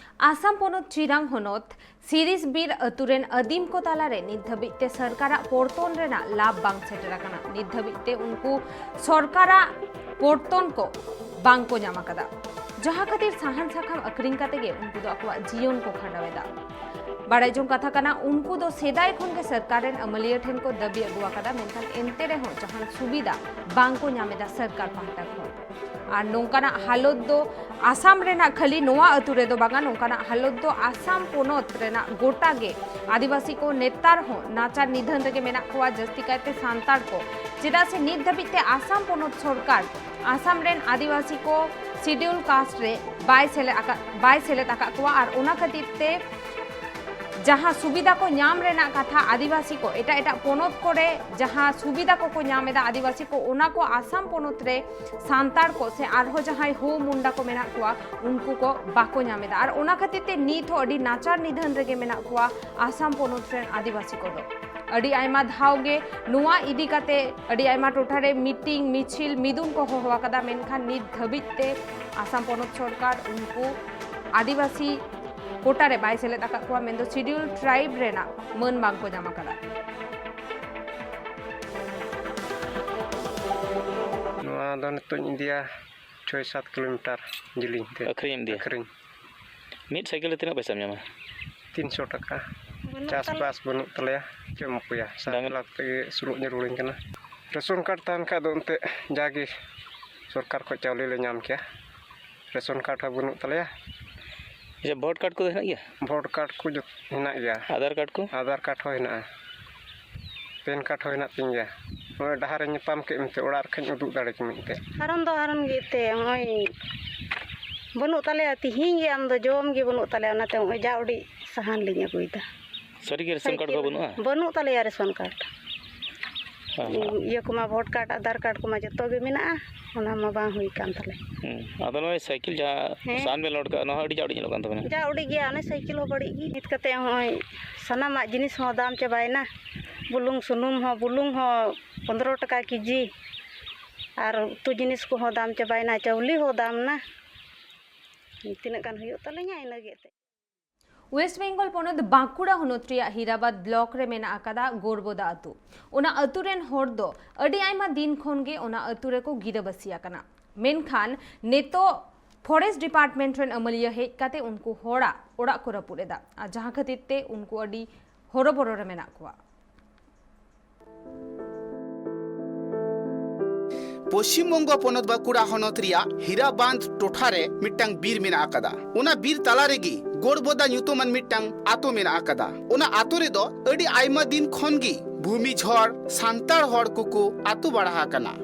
ᱟᱥᱟᱢ ᱯᱚᱱᱚᱛ ᱪᱤᱨᱟᱝ ᱦᱚᱱᱚᱛ ᱥᱤᱨᱤᱥ ᱵᱤᱨ ᱟᱹᱛᱩ ᱨᱮᱱ ᱟᱹᱫᱤᱢ ᱠᱚ ᱛᱟᱞᱟᱨᱮ ᱱᱤᱛ ᱫᱷᱟᱹᱵᱤᱡ ᱛᱮ ᱥᱚᱨᱠᱟᱨᱟᱜ ᱯᱚᱨᱛᱚᱱ ᱨᱮᱱᱟᱜ ᱞᱟᱵᱷ ᱵᱟᱝ ᱥᱮᱴᱮᱨ ᱟᱠᱟᱱᱟ᱾ ᱱᱤᱛ ᱫᱷᱟᱹᱵᱤᱡ ᱛᱮ ᱩᱱᱠᱩ ᱥᱚᱨᱠᱟᱨᱟᱜ ᱯᱚᱨᱛᱚᱱ ᱠᱚ ᱵᱟᱝ ᱠᱚ ᱧᱟᱢ ᱟᱠᱟᱫᱟ, ᱡᱟᱦᱟᱸ ᱠᱷᱟᱹᱛᱤᱨ ᱥᱟᱦᱟᱱ ᱥᱟᱠᱟᱢ ᱟᱹᱠᱷᱨᱤᱧ ᱠᱟᱛᱮ ᱜᱮ ᱩᱱᱠᱩ ᱫᱚ ᱟᱠᱚᱣᱟᱜ ᱡᱤᱭᱚᱱ ᱠᱚ ᱠᱷᱟᱸᱰᱟᱣ ᱮᱫᱟ᱾ ᱵᱟᱲᱟᱭ ᱡᱚᱝ ᱠᱟᱛᱷᱟ ᱠᱟᱱᱟ, ᱩᱱᱠᱩ ᱫᱚ ᱥᱮᱫᱟᱭ ᱠᱷᱚᱱ ᱜᱮ ᱥᱚᱨᱠᱟᱨ ᱨᱮᱱ ᱟᱹᱢᱟᱹᱞᱤᱭᱟᱹ ᱴᱷᱮᱱ ᱠᱚ ᱫᱟᱹᱵᱤ ᱟᱹᱜᱩ ᱟᱠᱟᱫᱟ, ᱢᱮᱱᱠᱷᱟᱱ ᱮᱱᱛᱮ ᱨᱮᱦᱚᱸ ᱡᱟᱦᱟᱱ ᱥᱩᱵᱤᱫᱷᱟ ᱵᱟᱝ ᱠᱚ ᱧᱟᱢ ᱮᱫᱟ ᱥᱚᱨᱠᱟᱨ ᱯᱟᱦᱴᱟ ᱠᱷᱚᱱ᱾ ᱟᱨ ᱱᱚᱝᱠᱟᱱᱟᱜ ᱦᱟᱞᱚᱛ ᱫᱚ ᱟᱥᱟᱢ ᱨᱮᱱᱟᱜ ᱠᱷᱟᱹᱞᱤ ᱱᱚᱣᱟ ᱟᱹᱛᱩ ᱨᱮᱫᱚ ᱵᱟᱝᱟ, ᱱᱚᱝᱠᱟᱱᱟᱜ ᱦᱟᱞᱚᱛ ᱫᱚ ᱟᱥᱟᱢ ᱯᱚᱱᱚᱛ ᱨᱮᱱᱟᱜ ᱜᱚᱴᱟ ᱜᱮ ᱟᱹᱫᱤᱵᱟᱹᱥᱤ ᱠᱚ ᱱᱮᱛᱟᱨ ᱦᱚᱸ ᱱᱟᱪᱟᱨ ᱱᱤᱫᱷᱟᱹᱱ ᱨᱮᱜᱮ ᱢᱮᱱᱟᱜ ᱠᱚᱣᱟ, ᱡᱟᱹᱥᱛᱤ ᱠᱟᱭᱛᱮ ᱥᱟᱱᱛᱟᱲ ᱠᱚ᱾ ᱪᱮᱫᱟᱜ ᱥᱮ ᱱᱤᱛ ᱫᱷᱟᱹᱵᱤᱡ ᱛᱮ ᱟᱥᱟᱢ ᱯᱚᱱᱚᱛ ᱥᱚᱨᱠᱟᱨ ᱟᱥᱟᱢ ᱨᱮᱱ ᱟᱹᱫᱤᱵᱟᱹᱥᱤ ᱠᱚ ᱥᱤᱰᱤᱭᱩᱞ ᱠᱟᱥᱴ ᱨᱮ ᱵᱟᱭ ᱥᱮᱞᱮᱫ ᱟᱠᱟᱫ, ᱵᱟᱭ ᱥᱮᱞᱮᱫ ᱟᱠᱟᱫ ᱠᱚᱣᱟ᱾ ᱟᱨ ᱚᱱᱟ ᱠᱷᱟᱹᱛᱤᱨ ᱛᱮ ᱡᱟᱦᱟᱸ ᱥᱩᱵᱤᱫᱷᱟ ᱠᱚ ᱧᱟᱢ ᱨᱮᱱᱟᱜ ᱠᱟᱛᱷᱟ ᱟᱹᱫᱤᱵᱟᱹᱥᱤ ᱠᱚ, ᱮᱴᱟᱜ ᱮᱴᱟᱜ ᱯᱚᱱᱚᱛ ᱠᱚᱨᱮ ᱡᱟᱦᱟᱸ ᱥᱩᱵᱤᱫᱷᱟ ᱠᱚᱠᱚ ᱧᱟᱢ ᱮᱫᱟ ᱟᱹᱫᱤᱵᱟᱹᱥᱤ ᱠᱚ, ᱚᱱᱟ ᱠᱚ ᱟᱥᱟᱢ ᱯᱚᱱᱚᱛ ᱨᱮ ᱥᱟᱱᱛᱟᱲ ᱠᱚ ᱥᱮ ᱟᱨᱦᱚᱸ ᱡᱟᱦᱟᱸᱭ ᱦᱳ ᱢᱩᱱᱰᱟ ᱠᱚ ᱢᱮᱱᱟᱜ ᱠᱚᱣᱟ, ᱩᱱᱠᱩ ᱠᱚ ᱵᱟᱠᱚ ᱧᱟᱢ ᱮᱫᱟ᱾ ᱟᱨ ᱚᱱᱟ ᱠᱷᱟᱹᱛᱤᱨ ᱛᱮ ᱱᱤᱛ ᱦᱚᱸ ᱟᱹᱰᱤ ᱱᱟᱪᱟᱨ ᱱᱤᱫᱷᱟᱹᱱ ᱨᱮᱜᱮ ᱢᱮᱱᱟᱜ ᱠᱚᱣᱟ ᱟᱥᱟᱢ ᱯᱚᱱᱚᱛ ᱨᱮᱱ ᱟᱹᱫᱤᱵᱟᱹᱥᱤ ᱠᱚᱫᱚ᱾ ᱟᱹᱰᱤ ᱟᱭᱢᱟ ᱫᱷᱟᱣ ᱜᱮ ᱱᱚᱣᱟ ᱤᱫᱤ ᱠᱟᱛᱮ ᱟᱹᱰᱤ ᱟᱭᱢᱟ ᱴᱚᱴᱷᱟ ᱨᱮ ᱢᱤᱴᱤᱝ, ᱢᱤᱪᱷᱤᱞ, ᱢᱤᱫᱩᱱ ᱠᱚ ᱦᱚᱦᱚ ᱟᱠᱟᱫᱟ, ᱢᱮᱱᱠᱷᱟᱱ ᱱᱤᱛ ᱫᱷᱟᱹᱵᱤᱡ ᱛᱮ ᱟᱥᱟᱢ ᱯᱚᱱᱚᱛ ᱥᱚᱨᱠᱟᱨ ᱩᱱᱠᱩ ᱟᱹᱫᱤᱵᱟᱹᱥᱤ ᱠᱳᱴᱟ ᱨᱮ ᱵᱟᱭ ᱥᱮᱞᱮᱫ ᱟᱠᱟᱫ ᱠᱚᱣᱟ, ᱢᱮᱱᱫᱚ ᱥᱤᱰᱤᱭᱩᱞ ᱴᱨᱟᱭᱤᱵᱽ ᱨᱮᱱᱟᱜ ᱢᱟᱹᱱ ᱵᱟᱝ ᱠᱚ ᱧᱟᱢ ᱟᱠᱟᱫᱟ᱾ ᱱᱚᱣᱟ ᱫᱚ ᱱᱤᱛᱚᱜ ᱤᱧ ᱤᱫᱤᱭᱟ ᱪᱷᱚᱭ ᱥᱟᱛ ᱠᱤᱞᱳᱢᱤᱴᱟᱨ ᱡᱮᱞᱮᱧ ᱛᱮ᱾ ᱟᱹᱠᱷᱨᱤᱧ ᱮᱢ ᱤᱫᱤᱭᱟ? ᱟᱹᱠᱷᱨᱤᱧ᱾ ᱢᱤᱫ ᱥᱟᱭᱠᱮᱞ ᱨᱮ ᱛᱤᱱᱟᱹᱜ ᱯᱚᱭᱥᱟᱢ ᱧᱟᱢᱟ? ᱛᱤᱱᱥᱚ ᱴᱟᱠᱟ᱾ ᱵᱟᱹᱱᱩᱜ ᱪᱟᱥᱵᱟᱥ ᱛᱟᱞᱮ᱾ ᱵᱟᱹᱱᱩᱜ ᱛᱟᱞᱮᱭᱟ, ᱪᱮᱫ ᱮᱢ ᱩᱯᱟᱹᱭᱟ? ᱥᱟᱛ ᱰᱟᱝ- ᱞᱟᱠᱷ ᱛᱮᱜᱮ ᱥᱩᱨᱩᱜ ᱡᱟᱹᱨᱩᱲᱤᱧ ᱠᱟᱱᱟ᱾ ᱨᱮᱥᱚᱱ ᱠᱟᱨᱰ ᱛᱟᱦᱮᱱ ᱠᱷᱟᱡ ᱫᱚ ᱮᱱᱛᱮᱫ ᱡᱟᱜᱮ ᱥᱚᱨᱠᱟᱨ ᱠᱷᱚᱡ ᱪᱟᱣᱞᱮ ᱞᱮ ᱧᱟᱢ ᱠᱮᱭᱟ᱾ ᱨᱮᱥᱚᱱ ᱠᱟᱨᱰ ᱦᱚᱸ ᱵᱟᱹᱱᱩᱜ ᱛᱟᱞᱮᱭᱟ᱾ ᱟᱪᱪᱷᱟ, ᱵᱷᱳᱴ ᱠᱟᱨᱰ ᱠᱚᱫᱚ ᱦᱮᱱᱟᱜ ᱜᱮᱭᱟ? ᱵᱷᱳᱴ ᱠᱟᱨᱰ ᱠᱚ ᱡᱚᱛ-, ᱦᱮᱱᱟᱜ ᱜᱮᱭᱟ᱾ ᱟᱫᱷᱟᱨ ᱠᱟᱨᱰ ᱠᱚ? ᱟᱫᱷᱟᱨ ᱠᱟᱨᱰ ᱦᱚᱸ ᱦᱮᱱᱟᱜᱼᱟ᱾ ᱯᱮᱱ ᱠᱟᱨᱰ ᱦᱚᱸ ᱦᱮᱱᱟᱜ ᱛᱤᱧ ᱜᱮᱭᱟ᱾ ᱱᱚᱜᱼᱚᱭ ᱰᱟᱦᱟᱨ ᱨᱮ ᱧᱟᱯᱟᱢ ᱠᱮᱫ ᱢᱮᱛᱮ ᱚᱲᱟᱜ ᱨᱮᱠᱷᱟᱧ ᱩᱫᱩᱜ ᱫᱟᱲᱮ ᱠᱮᱢᱮ ᱮᱱᱛᱮ᱾ ᱦᱟᱨᱚᱱ ᱫᱚ ᱦᱟᱨᱚᱱ ᱜᱮ ᱮᱱᱛᱮ, ᱱᱚᱜᱼᱚᱭ ᱵᱟᱹᱱᱩᱜ ᱛᱟᱞᱮᱭᱟ, ᱛᱤᱦᱤᱧ ᱜᱮ ᱟᱢ ᱫᱚ ᱡᱚᱢ ᱜᱮ ᱵᱟᱹᱱᱩᱜ ᱛᱟᱞᱮᱭᱟ, ᱚᱱᱟᱛᱮ ᱱᱚᱜᱼᱚᱭ ᱡᱟ ᱩᱰᱤᱡ ᱥᱟᱦᱟᱱ ᱞᱤᱧ ᱟᱹᱜᱩᱭᱮᱫᱟ᱾ ᱥᱟᱹᱨᱤ ᱜᱮ ᱨᱮᱥᱚᱱ ᱠᱟᱨᱰ ᱠᱚ ᱥᱟᱭᱠᱮᱞ ᱵᱟᱹᱱᱩᱜᱼᱟ? ᱵᱟᱹᱱᱩᱜ ᱛᱟᱞᱮᱭᱟ ᱨᱮᱥᱚᱱ ᱠᱟᱨᱰ᱾ ᱦᱮᱸ᱾ ᱤᱭᱟᱹ ᱠᱚᱢᱟ ᱵᱷᱳᱴ ᱠᱟᱨᱰ, ᱟᱫᱷᱟᱨ ᱠᱟᱨᱰ ᱠᱚᱢᱟ ᱡᱚᱛᱚ ᱜᱮ ᱢᱮᱱᱟᱜᱼᱟ, ᱚᱱᱟ ᱢᱟ ᱵᱟᱝ ᱦᱩᱭ ᱠᱟᱱ ᱛᱟᱞᱮ᱾ ᱦᱩᱸ᱾ ᱟᱫᱚ ᱱᱚᱜᱼᱚᱭ ᱥᱟᱭᱠᱮᱞ ᱡᱟᱦᱟᱸ ᱦᱮᱸ᱾ ᱥᱟᱦᱟᱱ ᱵᱮᱱ ᱞᱳᱰ ᱠᱟᱜᱼᱟ, ᱱᱚᱣᱟ ᱦᱚᱸ ᱟᱹᱰᱤ ᱡᱟᱣᱰᱤ ᱧᱮᱞᱚᱜ ᱠᱟᱱ ᱛᱟᱵᱮᱱᱟ᱾ ᱡᱟ ᱩᱰᱤ ᱜᱮᱭᱟ, ᱚᱱᱮ ᱥᱟᱭᱠᱮᱞ ᱦᱚᱸ ᱵᱟᱹᱲᱤᱡ ᱜᱮ᱾ ᱱᱤᱛ ᱠᱟᱛᱮ ᱦᱚᱸᱜᱼᱚᱭ ᱥᱟᱱᱟᱢᱟᱜ ᱡᱤᱱᱤᱥ ᱦᱚᱸ ᱫᱟᱢ ᱪᱟᱵᱟᱭᱮᱱᱟ, ᱵᱩᱞᱩᱝ ᱥᱩᱱᱩᱢ ᱦᱚᱸ, ᱵᱩᱞᱩᱝ ᱦᱚᱸ ᱯᱚᱱᱫᱽᱨᱚ ᱴᱟᱠᱟ ᱠᱮᱡᱤ, ᱟᱨ ᱩᱛᱩ ᱡᱤᱱᱤᱥ ᱠᱚᱦᱚᱸ ᱫᱟᱢ ᱪᱟᱵᱟᱭᱮᱱᱟ, ᱪᱟᱣᱞᱮ ᱦᱚᱸ ᱫᱟᱢ ᱮᱱᱟ᱾ ᱛᱤᱱᱟᱹᱜ ᱜᱟᱱ ᱦᱩᱭᱩᱜ ᱛᱟᱞᱤᱧᱟ, ᱤᱱᱟᱹᱜᱮ ᱮᱱᱛᱮᱫ᱾ ᱳᱭᱮᱥᱴ ᱵᱮᱝᱜᱚᱞ ᱯᱚᱱᱚᱛ ᱵᱟᱸᱠᱩᱲᱟ ᱦᱚᱱᱚᱛ ᱨᱮᱭᱟᱜ ᱦᱤᱨᱟᱵᱟᱫᱽ ᱵᱞᱚᱠ ᱨᱮ ᱢᱮᱱᱟᱜ ᱟᱠᱟᱫᱟ ᱜᱳᱨᱵᱚᱫᱟ ᱟᱹᱛᱩ᱾ ᱚᱱᱟ ᱟᱹᱛᱩ ᱨᱮᱱ ᱦᱚᱲ ᱫᱚ ᱟᱹᱰᱤ ᱟᱭᱢᱟ ᱫᱤᱱ ᱠᱷᱚᱱ ᱜᱮ ᱚᱱᱟ ᱟᱹᱛᱩ ᱨᱮᱠᱚ ᱜᱤᱨᱟᱹᱵᱟᱹᱥᱤ ᱟᱠᱟᱱᱟ᱾ ᱢᱮᱱᱠᱷᱟᱱ ᱱᱤᱛᱚᱜ ᱯᱷᱚᱨᱮᱥᱴ ᱰᱤᱯᱟᱨᱴᱢᱮᱱᱴ ᱨᱮᱱ ᱟᱹᱢᱟᱹᱞᱤᱭᱟᱹ ᱦᱮᱡ ᱠᱟᱛᱮ ᱩᱱᱠᱩ ᱦᱚᱲᱟᱜ ᱚᱲᱟᱜ ᱠᱚ ᱨᱟᱹᱯᱩᱫ ᱮᱫᱟ, ᱟᱨ ᱡᱟᱦᱟᱸ ᱠᱷᱟᱹᱛᱤᱨ ᱛᱮ ᱩᱱᱠᱩ ᱟᱹᱰᱤ ᱦᱚᱨᱚᱵᱚᱨᱚ ᱨᱮ ᱢᱮᱱᱟᱜ ᱠᱚᱣᱟ᱾ ᱯᱚᱥᱪᱤᱢ ᱵᱚᱝᱜᱚ ᱯᱚᱱᱚᱛ ᱵᱟᱸᱠᱩᱲᱟ ᱦᱚᱱᱚᱛ ᱨᱮᱭᱟᱜ ᱦᱤᱨᱟᱵᱟᱸᱫᱷ ᱴᱚᱴᱷᱟ ᱨᱮ ᱢᱤᱫᱴᱟᱝ ᱵᱤᱨ ᱢᱮᱱᱟᱜ ᱟᱠᱟᱫᱟ᱾ ᱚᱱᱟ ᱵᱤᱨ ᱛᱟᱞᱟ ᱨᱮᱜᱮ ᱜᱳᱲᱵᱚᱫᱟ ᱧᱩᱛᱩᱢᱟᱱ ᱢᱤᱫᱴᱟᱝ ᱟᱛᱳ ᱢᱮᱱᱟᱜ ᱟᱠᱟᱫᱟ᱾ ᱚᱱᱟ ᱟᱛᱳ ᱨᱮᱫᱚ ᱟᱹᱰᱤ ᱟᱭᱢᱟ ᱫᱤᱱ ᱠᱷᱚᱱ ᱜᱮ ᱵᱷᱩᱢᱤ ᱡᱷᱚᱲ ᱥᱟᱱᱛᱟᱲ ᱦᱚᱲ ᱠᱚᱠᱚ ᱟᱛᱳ ᱵᱟᱲᱟ ᱟᱠᱟᱱᱟ᱾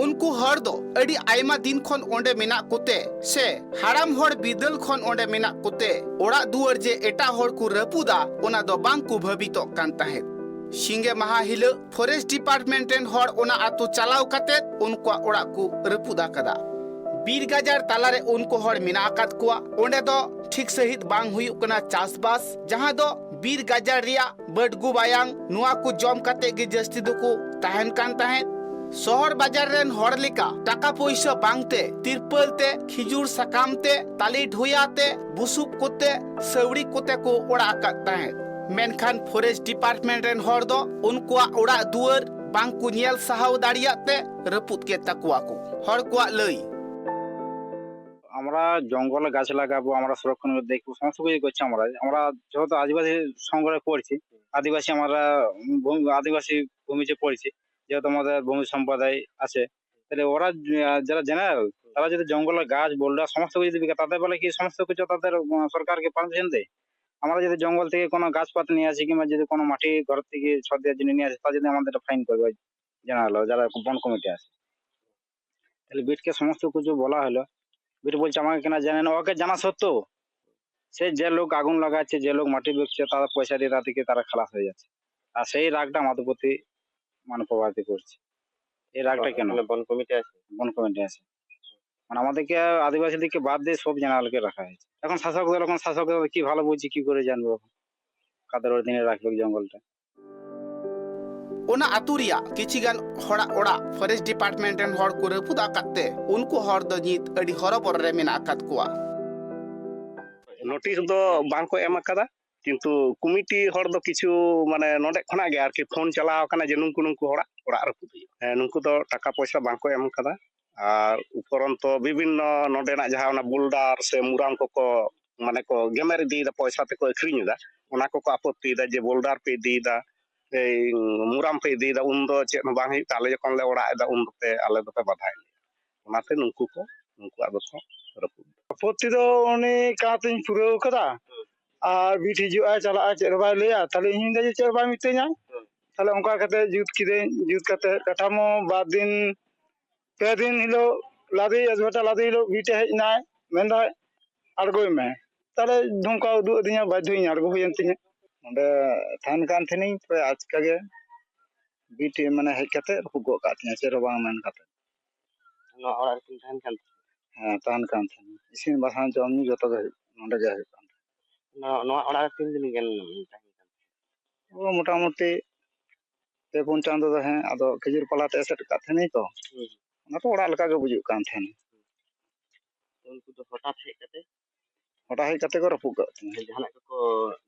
ᱩᱱᱠᱩ ᱦᱚᱲ ᱫᱚ ᱟᱹᱰᱤ ᱟᱭᱢᱟ ᱫᱤᱱ ᱠᱷᱚᱱ ᱚᱸᱰᱮ ᱢᱮᱱᱟᱜ ᱠᱚᱛᱮ ᱥᱮ ᱦᱟᱲᱟᱢ ᱦᱚᱲ ᱵᱤᱫᱟᱹᱞ ᱠᱷᱚᱱ ᱚᱸᱰᱮ ᱢᱮᱱᱟᱜ ᱠᱚᱛᱮ ᱚᱲᱟᱜ ᱫᱩᱣᱟᱹᱨ ᱡᱮ ᱮᱴᱟᱜ ᱦᱚᱲ ᱠᱚ ᱨᱟᱹᱯᱩᱫᱟ, ᱚᱱᱟ ᱫᱚ ᱵᱟᱝ ᱠᱚ ᱵᱷᱟᱹᱵᱤᱛᱚᱜ ᱠᱟᱱ ᱛᱟᱦᱮᱸᱫ᱾ ᱥᱤᱸᱜᱮ ᱢᱟᱦᱟ ᱦᱤᱞᱳᱜ ᱯᱷᱚᱨᱮᱥᱴ ᱰᱤᱯᱟᱨᱴᱢᱮᱱᱴ ᱨᱮᱱ ᱦᱚᱲ ᱚᱱᱟ ᱟᱛᱳ ᱪᱟᱞᱟᱣ ᱠᱟᱛᱮ ᱩᱱᱠᱩᱣᱟᱜ ᱚᱲᱟᱜ ᱠᱚ ᱨᱟᱹᱯᱩᱫ ᱟᱠᱟᱫᱟ᱾ ᱵᱤᱨ ᱜᱟᱡᱟᱲ ᱛᱟᱞᱟᱨᱮ ᱩᱱᱠᱩ ᱦᱚᱲ ᱢᱮᱱᱟᱜ ᱟᱠᱟᱫ ᱠᱚᱣᱟ᱾ ᱚᱸᱰᱮ ᱫᱚ ᱴᱷᱤᱠ ᱥᱟᱹᱦᱤᱡ ᱵᱟᱝ ᱦᱩᱭᱩᱜ ᱠᱟᱱᱟ ᱪᱟᱥᱵᱟᱥ, ᱡᱟᱦᱟᱸ ᱫᱚ ᱵᱤᱨ ᱜᱟᱡᱟᱲ ᱨᱮᱭᱟᱜ ᱵᱟᱹᱰᱜᱩ ᱵᱟᱭᱟᱝ, ᱱᱚᱣᱟ ᱠᱚ ᱡᱚᱢ ᱠᱟᱛᱮ ᱜᱮ ᱡᱟᱹᱥᱛᱤ ᱫᱚᱠᱚ ᱛᱟᱦᱮᱱ ᱠᱟᱱ ᱛᱟᱦᱮᱸᱫ᱾ ᱥᱚᱦᱚᱨ ᱵᱟᱡᱟᱨ ᱨᱮᱱ ᱦᱚᱲ ᱞᱮᱠᱟ ᱴᱟᱠᱟ ᱯᱚᱭᱥᱟ ᱵᱟᱝᱛᱮ ᱛᱤᱨᱯᱟᱹᱞ ᱛᱮ, ᱠᱷᱤᱡᱩᱨ ᱥᱟᱠᱟᱢ ᱛᱮ, ᱛᱟᱞᱮ ᱰᱷᱚᱭᱟ ᱛᱮ, ᱵᱩᱥᱩᱵ ᱠᱚᱛᱮ, ᱥᱟᱹᱣᱲᱤ ᱠᱚᱛᱮ ᱠᱚ ᱚᱲᱟᱜ ᱟᱠᱟᱫ ᱛᱟᱦᱮᱸᱫ᱾ ᱢᱮᱱᱠᱷᱟᱱ ᱯᱷᱚᱨᱮᱥᱴ ᱰᱤᱯᱟᱨᱴᱢᱮᱱᱴ ᱨᱮᱱ ᱦᱚᱲ ᱫᱚ ᱩᱱᱠᱩᱣᱟᱜ ᱚᱲᱟᱜ ᱫᱩᱣᱟᱹᱨ ᱵᱟᱝ ᱠᱚ ᱧᱮᱞ ᱥᱟᱦᱟᱣ ᱫᱟᱲᱮᱭᱟᱜ ᱛᱮ ᱨᱟᱹᱯᱩᱫ ᱠᱮᱫ ᱛᱟᱠᱚᱣᱟ ᱠᱚ᱾ ᱦᱚᱲ ᱠᱚᱣᱟᱜ ᱞᱟᱹᱭ᱾ আমরা জঙ্গলে গাছ লাগাবো, আমরা সংরক্ষণ করে দেখবো, সমস্ত কিছু করছি আমরা। আমরা যেহেতু আদিবাসী সংঘে পড়ছি, আদিবাসী আমরা, উম, ভূমি, আদিবাসী ভূমিতে পড়ছি, যেহেতু আমাদের ভূমি সম্প্রদায় আছে, তাহলে ওরা, আহ, যারা জেনারেল, তারা যদি জঙ্গলের গাছ, বোল্ডার সমস্ত কিছু যদি বিকে, তাদের বলে কি সমস্ত কিছু তাদের, উম, সরকারকে পারমিশন দেয়? আমরা যদি জঙ্গল থেকে কোনো গাছপাত নিয়ে আসি কিংবা যদি কোনো মাটি ঘর থেকে ছড় দেওয়ার জন্য নিয়ে আসি, তা যদি আমাদের ফাইন করবে জেনারেল, যারা বন কমিটি আছে। তাহলে বিটকে সমস্ত কিছু বলা হলো, বিট বলছে আমাকে কেনা জানে না। ওকে জানা সত্ত্বেও সে যে লোক আগুন লাগাচ্ছে, যে লোক মাটি বেচছে, তারা পয়সা দিয়ে তাদেরকে তারা খালাস হয়ে যাচ্ছে। আর সেই রাগটা আমাদের প্রতি মানে প্রভাবিত করছে। এই রাগটা কেন? মানে বন কমিটি আছে? বন কমিটি আছে। মানে আমাদেরকে, আদিবাসীদেরকে বাদ দিয়ে সব জেনারেলকে রাখা হয়েছে। এখন শাসক দল, এখন শাসক দল কি ভালো বুঝছে, কি করে জানবো কাদের অধীনে রাখবে জঙ্গলটা? ᱚᱱᱟ ᱟᱹᱛᱩ ᱨᱮᱭᱟᱜ ᱠᱤᱪᱷᱤ ᱜᱟᱱ ᱦᱚᱲᱟᱜ ᱚᱲᱟᱜ ᱯᱷᱚᱨᱮᱥᱴ ᱰᱤᱯᱟᱨᱴᱢᱮᱱᱴ ᱨᱮᱱ ᱦᱚᱲ ᱠᱚ ᱨᱟᱹᱯᱩᱫ ᱟᱠᱟᱫ ᱛᱮ ᱩᱱᱠᱩ ᱦᱚᱲ ᱫᱚ ᱧᱤᱛ ᱟᱹᱰᱤ ᱦᱚᱨᱚᱵᱚᱨᱚ ᱨᱮ ᱢᱮᱱᱟᱜ ᱟᱠᱟᱫ ᱠᱚᱣᱟ᱾ ᱱᱳᱴᱤᱥ ᱫᱚ ᱵᱟᱝ ᱠᱚ ᱮᱢ ᱟᱠᱟᱫᱟ, ᱠᱤᱱᱛᱩ ᱠᱚᱢᱤᱴᱤ ᱦᱚᱲ ᱫᱚ ᱠᱤᱪᱷᱩ ᱢᱟᱱᱮ ᱱᱚᱰᱮ ᱠᱷᱚᱱᱟᱜ ᱜᱮ ᱟᱨᱠᱤ ᱯᱷᱳᱱ ᱪᱟᱞᱟᱣ ᱟᱠᱟᱱᱟ ᱡᱮ ᱱᱩᱝᱠᱩ ᱱᱩᱝᱠᱩ ᱦᱚᱲᱟᱜ ᱚᱲᱟᱜ ᱨᱟᱹᱯᱩᱫ ᱦᱩᱭᱩᱜᱼᱟ᱾ ᱦᱮᱸ, ᱱᱩᱝᱠᱩ ᱫᱚ ᱴᱟᱠᱟ ᱯᱚᱭᱥᱟ ᱵᱟᱝ ᱠᱚ ᱮᱢ ᱟᱠᱟᱫᱟ᱾ ᱟᱨ ᱩᱯᱚᱨᱚᱱᱛᱚ ᱵᱤᱵᱷᱤᱱᱱᱚ ᱱᱚᱰᱮᱱᱟᱜ ᱡᱟᱦᱟᱸ ᱚᱱᱟ ᱵᱳᱞᱰᱟᱨ ᱥᱮ ᱢᱩᱨᱟᱢ ᱠᱚᱠᱚ ᱢᱟᱱᱮ ᱠᱚ ᱜᱮᱢᱮᱨ ᱤᱫᱤᱭᱮᱫᱟ, ᱯᱚᱭᱥᱟ ᱛᱮᱠᱚ ᱟᱹᱠᱷᱨᱤᱧ ᱮᱫᱟ, ᱚᱱᱟ ᱠᱚᱠᱚ ᱟᱯᱚᱛᱛᱤᱭᱮᱫᱟ ᱡᱮ ᱵᱳᱞᱰᱟᱨ ᱯᱮ ᱤᱫᱤᱭᱮᱫᱟ, ᱮᱭ ᱢᱩᱨᱟᱢ ᱯᱮ ᱤᱫᱤᱭᱮᱫᱟ, ᱩᱱᱫᱚ ᱪᱮᱫ ᱦᱚᱸ ᱵᱟᱝ ᱦᱩᱭᱩᱜ ᱛᱮ ᱟᱞᱮ ᱡᱚᱠᱷᱚᱱ ᱞᱮ ᱚᱲᱟᱜ ᱮᱫᱟ ᱩᱱ ᱫᱚᱯᱮ, ᱟᱞᱮ ᱫᱚᱯᱮ ᱵᱟᱫᱷᱟᱭᱮᱫ ᱞᱮᱭᱟ᱾ ᱚᱱᱟᱛᱮ ᱱᱩᱠᱩ ᱠᱚ, ᱱᱩᱠᱩᱣᱟᱜ ᱫᱚᱠᱚ ᱨᱟᱹᱯᱩᱫ ᱮᱫᱟ᱾ ᱟᱯᱚᱛᱛᱤ ᱫᱚ ᱩᱱᱤ ᱠᱟᱸᱛᱤᱧ ᱯᱩᱨᱟᱹᱣ ᱠᱟᱫᱟ, ᱟᱨ ᱵᱤᱴ ᱦᱤᱡᱩᱜᱼᱟᱭ ᱪᱟᱞᱟᱜᱼᱟᱭ, ᱪᱮᱫ ᱦᱚᱸ ᱵᱟᱭ ᱞᱟᱹᱭᱟ᱾ ᱛᱟᱦᱞᱮ ᱤᱧ ᱫᱚ ᱪᱮᱫ ᱦᱚᱸ ᱵᱟᱭ ᱢᱤᱛᱟᱹᱧᱟ᱾ ᱛᱟᱦᱞᱮ ᱚᱱᱠᱟ ᱠᱟᱛᱮ ᱡᱩᱛ ᱠᱤᱫᱟᱹᱧ, ᱡᱩᱛ ᱠᱟᱛᱮ ᱠᱟᱴᱷᱟᱢᱳ ᱵᱟᱨ ᱫᱤᱱ, ᱯᱮ ᱫᱤᱱ ᱦᱤᱞᱳᱜ ᱞᱟᱫᱮ, ᱮᱥ ᱜᱷᱚᱱᱴᱟ ᱞᱟᱫᱮ ᱦᱤᱞᱳᱜ ᱵᱤᱴ ᱮ ᱦᱮᱡ ᱮᱱᱟᱭ, ᱢᱮᱱᱫᱟᱭ, "ᱟᱬᱜᱚᱭ ᱢᱮ᱾" ᱛᱟᱦᱞᱮ ᱫᱷᱚᱢᱠᱟᱣ ᱩᱫᱩᱜ ᱟᱹᱫᱤᱧᱟ, ᱵᱟᱫᱽᱫᱷᱚᱧ ᱟᱬᱜᱚ ᱦᱩᱭᱮᱱ ᱛᱤᱧᱟᱹ᱾ ᱱᱚᱸᱰᱮ ᱛᱟᱦᱮᱱ ᱠᱟᱱ ᱛᱟᱦᱮᱱᱤᱧ, ᱛᱚᱵᱮ ᱟᱪᱠᱟ ᱜᱮ ᱵᱤᱴ ᱢᱟᱱᱮ ᱦᱮᱡ ᱠᱟᱛᱮ ᱨᱟᱹᱯᱩᱫ ᱜᱚᱫ ᱠᱟᱜ ᱛᱤᱧᱟᱹ, ᱪᱮᱫ ᱦᱚᱸ ᱵᱟᱝ ᱢᱮᱱ ᱠᱟᱛᱮ᱾ ᱱᱚᱣᱟ ᱚᱲᱟᱜ ᱨᱮᱠᱤᱱ ᱛᱟᱦᱮᱱ ᱠᱟᱱ ᱛᱟᱦᱮᱸᱫ? ᱦᱮᱸ, ᱛᱟᱦᱮᱱ ᱠᱟᱱ ᱛᱟᱦᱮᱱ᱾ ᱤᱥᱤᱱ ᱵᱟᱥᱟᱝ ᱡᱚᱢ ᱧᱩ ᱡᱚᱛᱚ ᱜᱮ ᱦᱩᱭᱩᱜ, ᱱᱚᱸᱰᱮ ᱜᱮ ᱦᱩᱭᱩᱜ ᱠᱟᱱ ᱛᱟᱦᱮᱸᱫ᱾ ᱱᱚᱣᱟ, ᱱᱚᱣᱟ ᱚᱲᱟᱜ ᱨᱮ ᱛᱤᱱ ᱫᱤᱱ ᱜᱟᱱ ᱛᱟᱦᱮᱱ ᱠᱟᱱ ᱛᱟᱦᱮᱸᱫ? ᱳ, ᱢᱚᱴᱟᱢᱩᱴᱤ ᱯᱮ ᱯᱩᱱ ᱪᱟᱸᱫᱚ ᱫᱚ, ᱦᱮᱸ, ᱟᱫᱚ ᱠᱷᱤᱡᱩᱨ ᱯᱟᱞᱟ ᱛᱮ ᱮᱥᱮᱫ ᱟᱠᱟᱫ ᱛᱟᱦᱮᱱᱟᱹᱧ ᱛᱚ᱾ ᱦᱩᱸ᱾ ᱚᱱᱟ ᱛᱚ ᱚᱲᱟᱜ ᱞᱮᱠᱟ ᱜᱮ ᱵᱩᱡᱩᱜ ᱠᱟᱱ ᱛᱟᱦᱮᱱᱟ᱾ ᱩᱱᱠᱩ ᱫᱚ ᱦᱚᱴᱟᱛ ᱦᱮᱡ ᱠᱟᱛᱮ? ᱦᱚᱴᱟᱛ ᱦᱮᱡ ᱠᱟᱛᱮ ᱠᱚ ᱨᱟᱹᱯᱩᱫ ᱠᱟᱜ ᱛᱤᱧᱟ᱾ ᱡᱟᱦᱟᱱᱟᱜ ᱠᱚᱠᱚ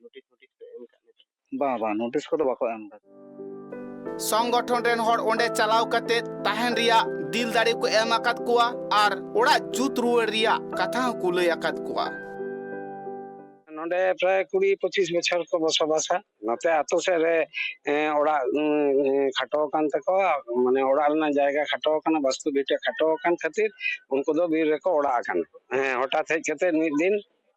ᱱᱳᱴᱤᱥ ᱯᱷᱳᱴᱤᱥ ᱠᱚ ᱮᱢ ᱠᱟᱜ ᱢᱮ? ᱵᱟᱝ, ᱵᱟᱝ, ᱱᱳᱴᱤᱥ ᱠᱚᱫᱚ ᱵᱟᱠᱚ ᱮᱢ ᱠᱟᱫᱟ᱾ ᱥᱚᱝᱜᱚᱴᱷᱚᱱ ᱨᱮᱱ ᱦᱚᱲ ᱚᱸᱰᱮ ᱪᱟᱞᱟᱣ ᱠᱟᱛᱮ ᱛᱟᱦᱮᱱ ᱨᱮᱭᱟᱜ ᱫᱤᱞ ᱫᱟᱲᱮ ᱠᱚ ᱮᱢ ᱟᱠᱟᱫ ᱠᱚᱣᱟ ᱟᱨ ᱚᱲᱟᱜ ᱡᱩᱛ ᱨᱩᱣᱟᱹᱲ ᱨᱮᱭᱟᱜ ᱠᱟᱛᱷᱟ ᱦᱚᱸᱠᱚ ᱞᱟᱹᱭ ᱟᱠᱟᱫ ᱠᱚᱣᱟ᱾ ᱱᱚᱰᱮ ᱯᱨᱟᱭ ᱠᱩᱲᱤ ᱯᱚᱸᱪᱤᱥ ᱵᱚᱪᱷᱚᱨ ᱠᱚ ᱵᱚᱥᱚᱵᱟᱥᱟ᱾ ᱱᱚᱛᱮ ᱟᱛᱳ ᱥᱮᱫ ᱨᱮ, ᱮᱸ, ᱚᱲᱟᱜ, ᱩᱸ, ᱩᱸ, ᱠᱷᱟᱴᱚ ᱟᱠᱟᱱ ᱛᱟᱠᱚᱣᱟ, ᱢᱟᱱᱮ ᱚᱲᱟᱜ ᱨᱮᱱᱟᱜ ᱡᱟᱭᱜᱟ ᱠᱷᱟᱴᱚ ᱟᱠᱟᱱᱟ, ᱵᱟᱥᱛᱩ ᱵᱷᱤᱴᱟᱹ ᱠᱷᱟᱴᱚ ᱟᱠᱟᱱ ᱠᱷᱟᱹᱛᱤᱨ ᱩᱱᱠᱩ ᱫᱚ ᱵᱤᱨ ᱨᱮᱠᱚ ᱚᱲᱟᱜ ᱟᱠᱟᱱᱟ᱾ ᱦᱮᱸ, ᱦᱚᱴᱟᱛ ᱦᱮᱡ ᱠᱟᱛᱮ ᱢᱤᱫ ᱫᱤᱱ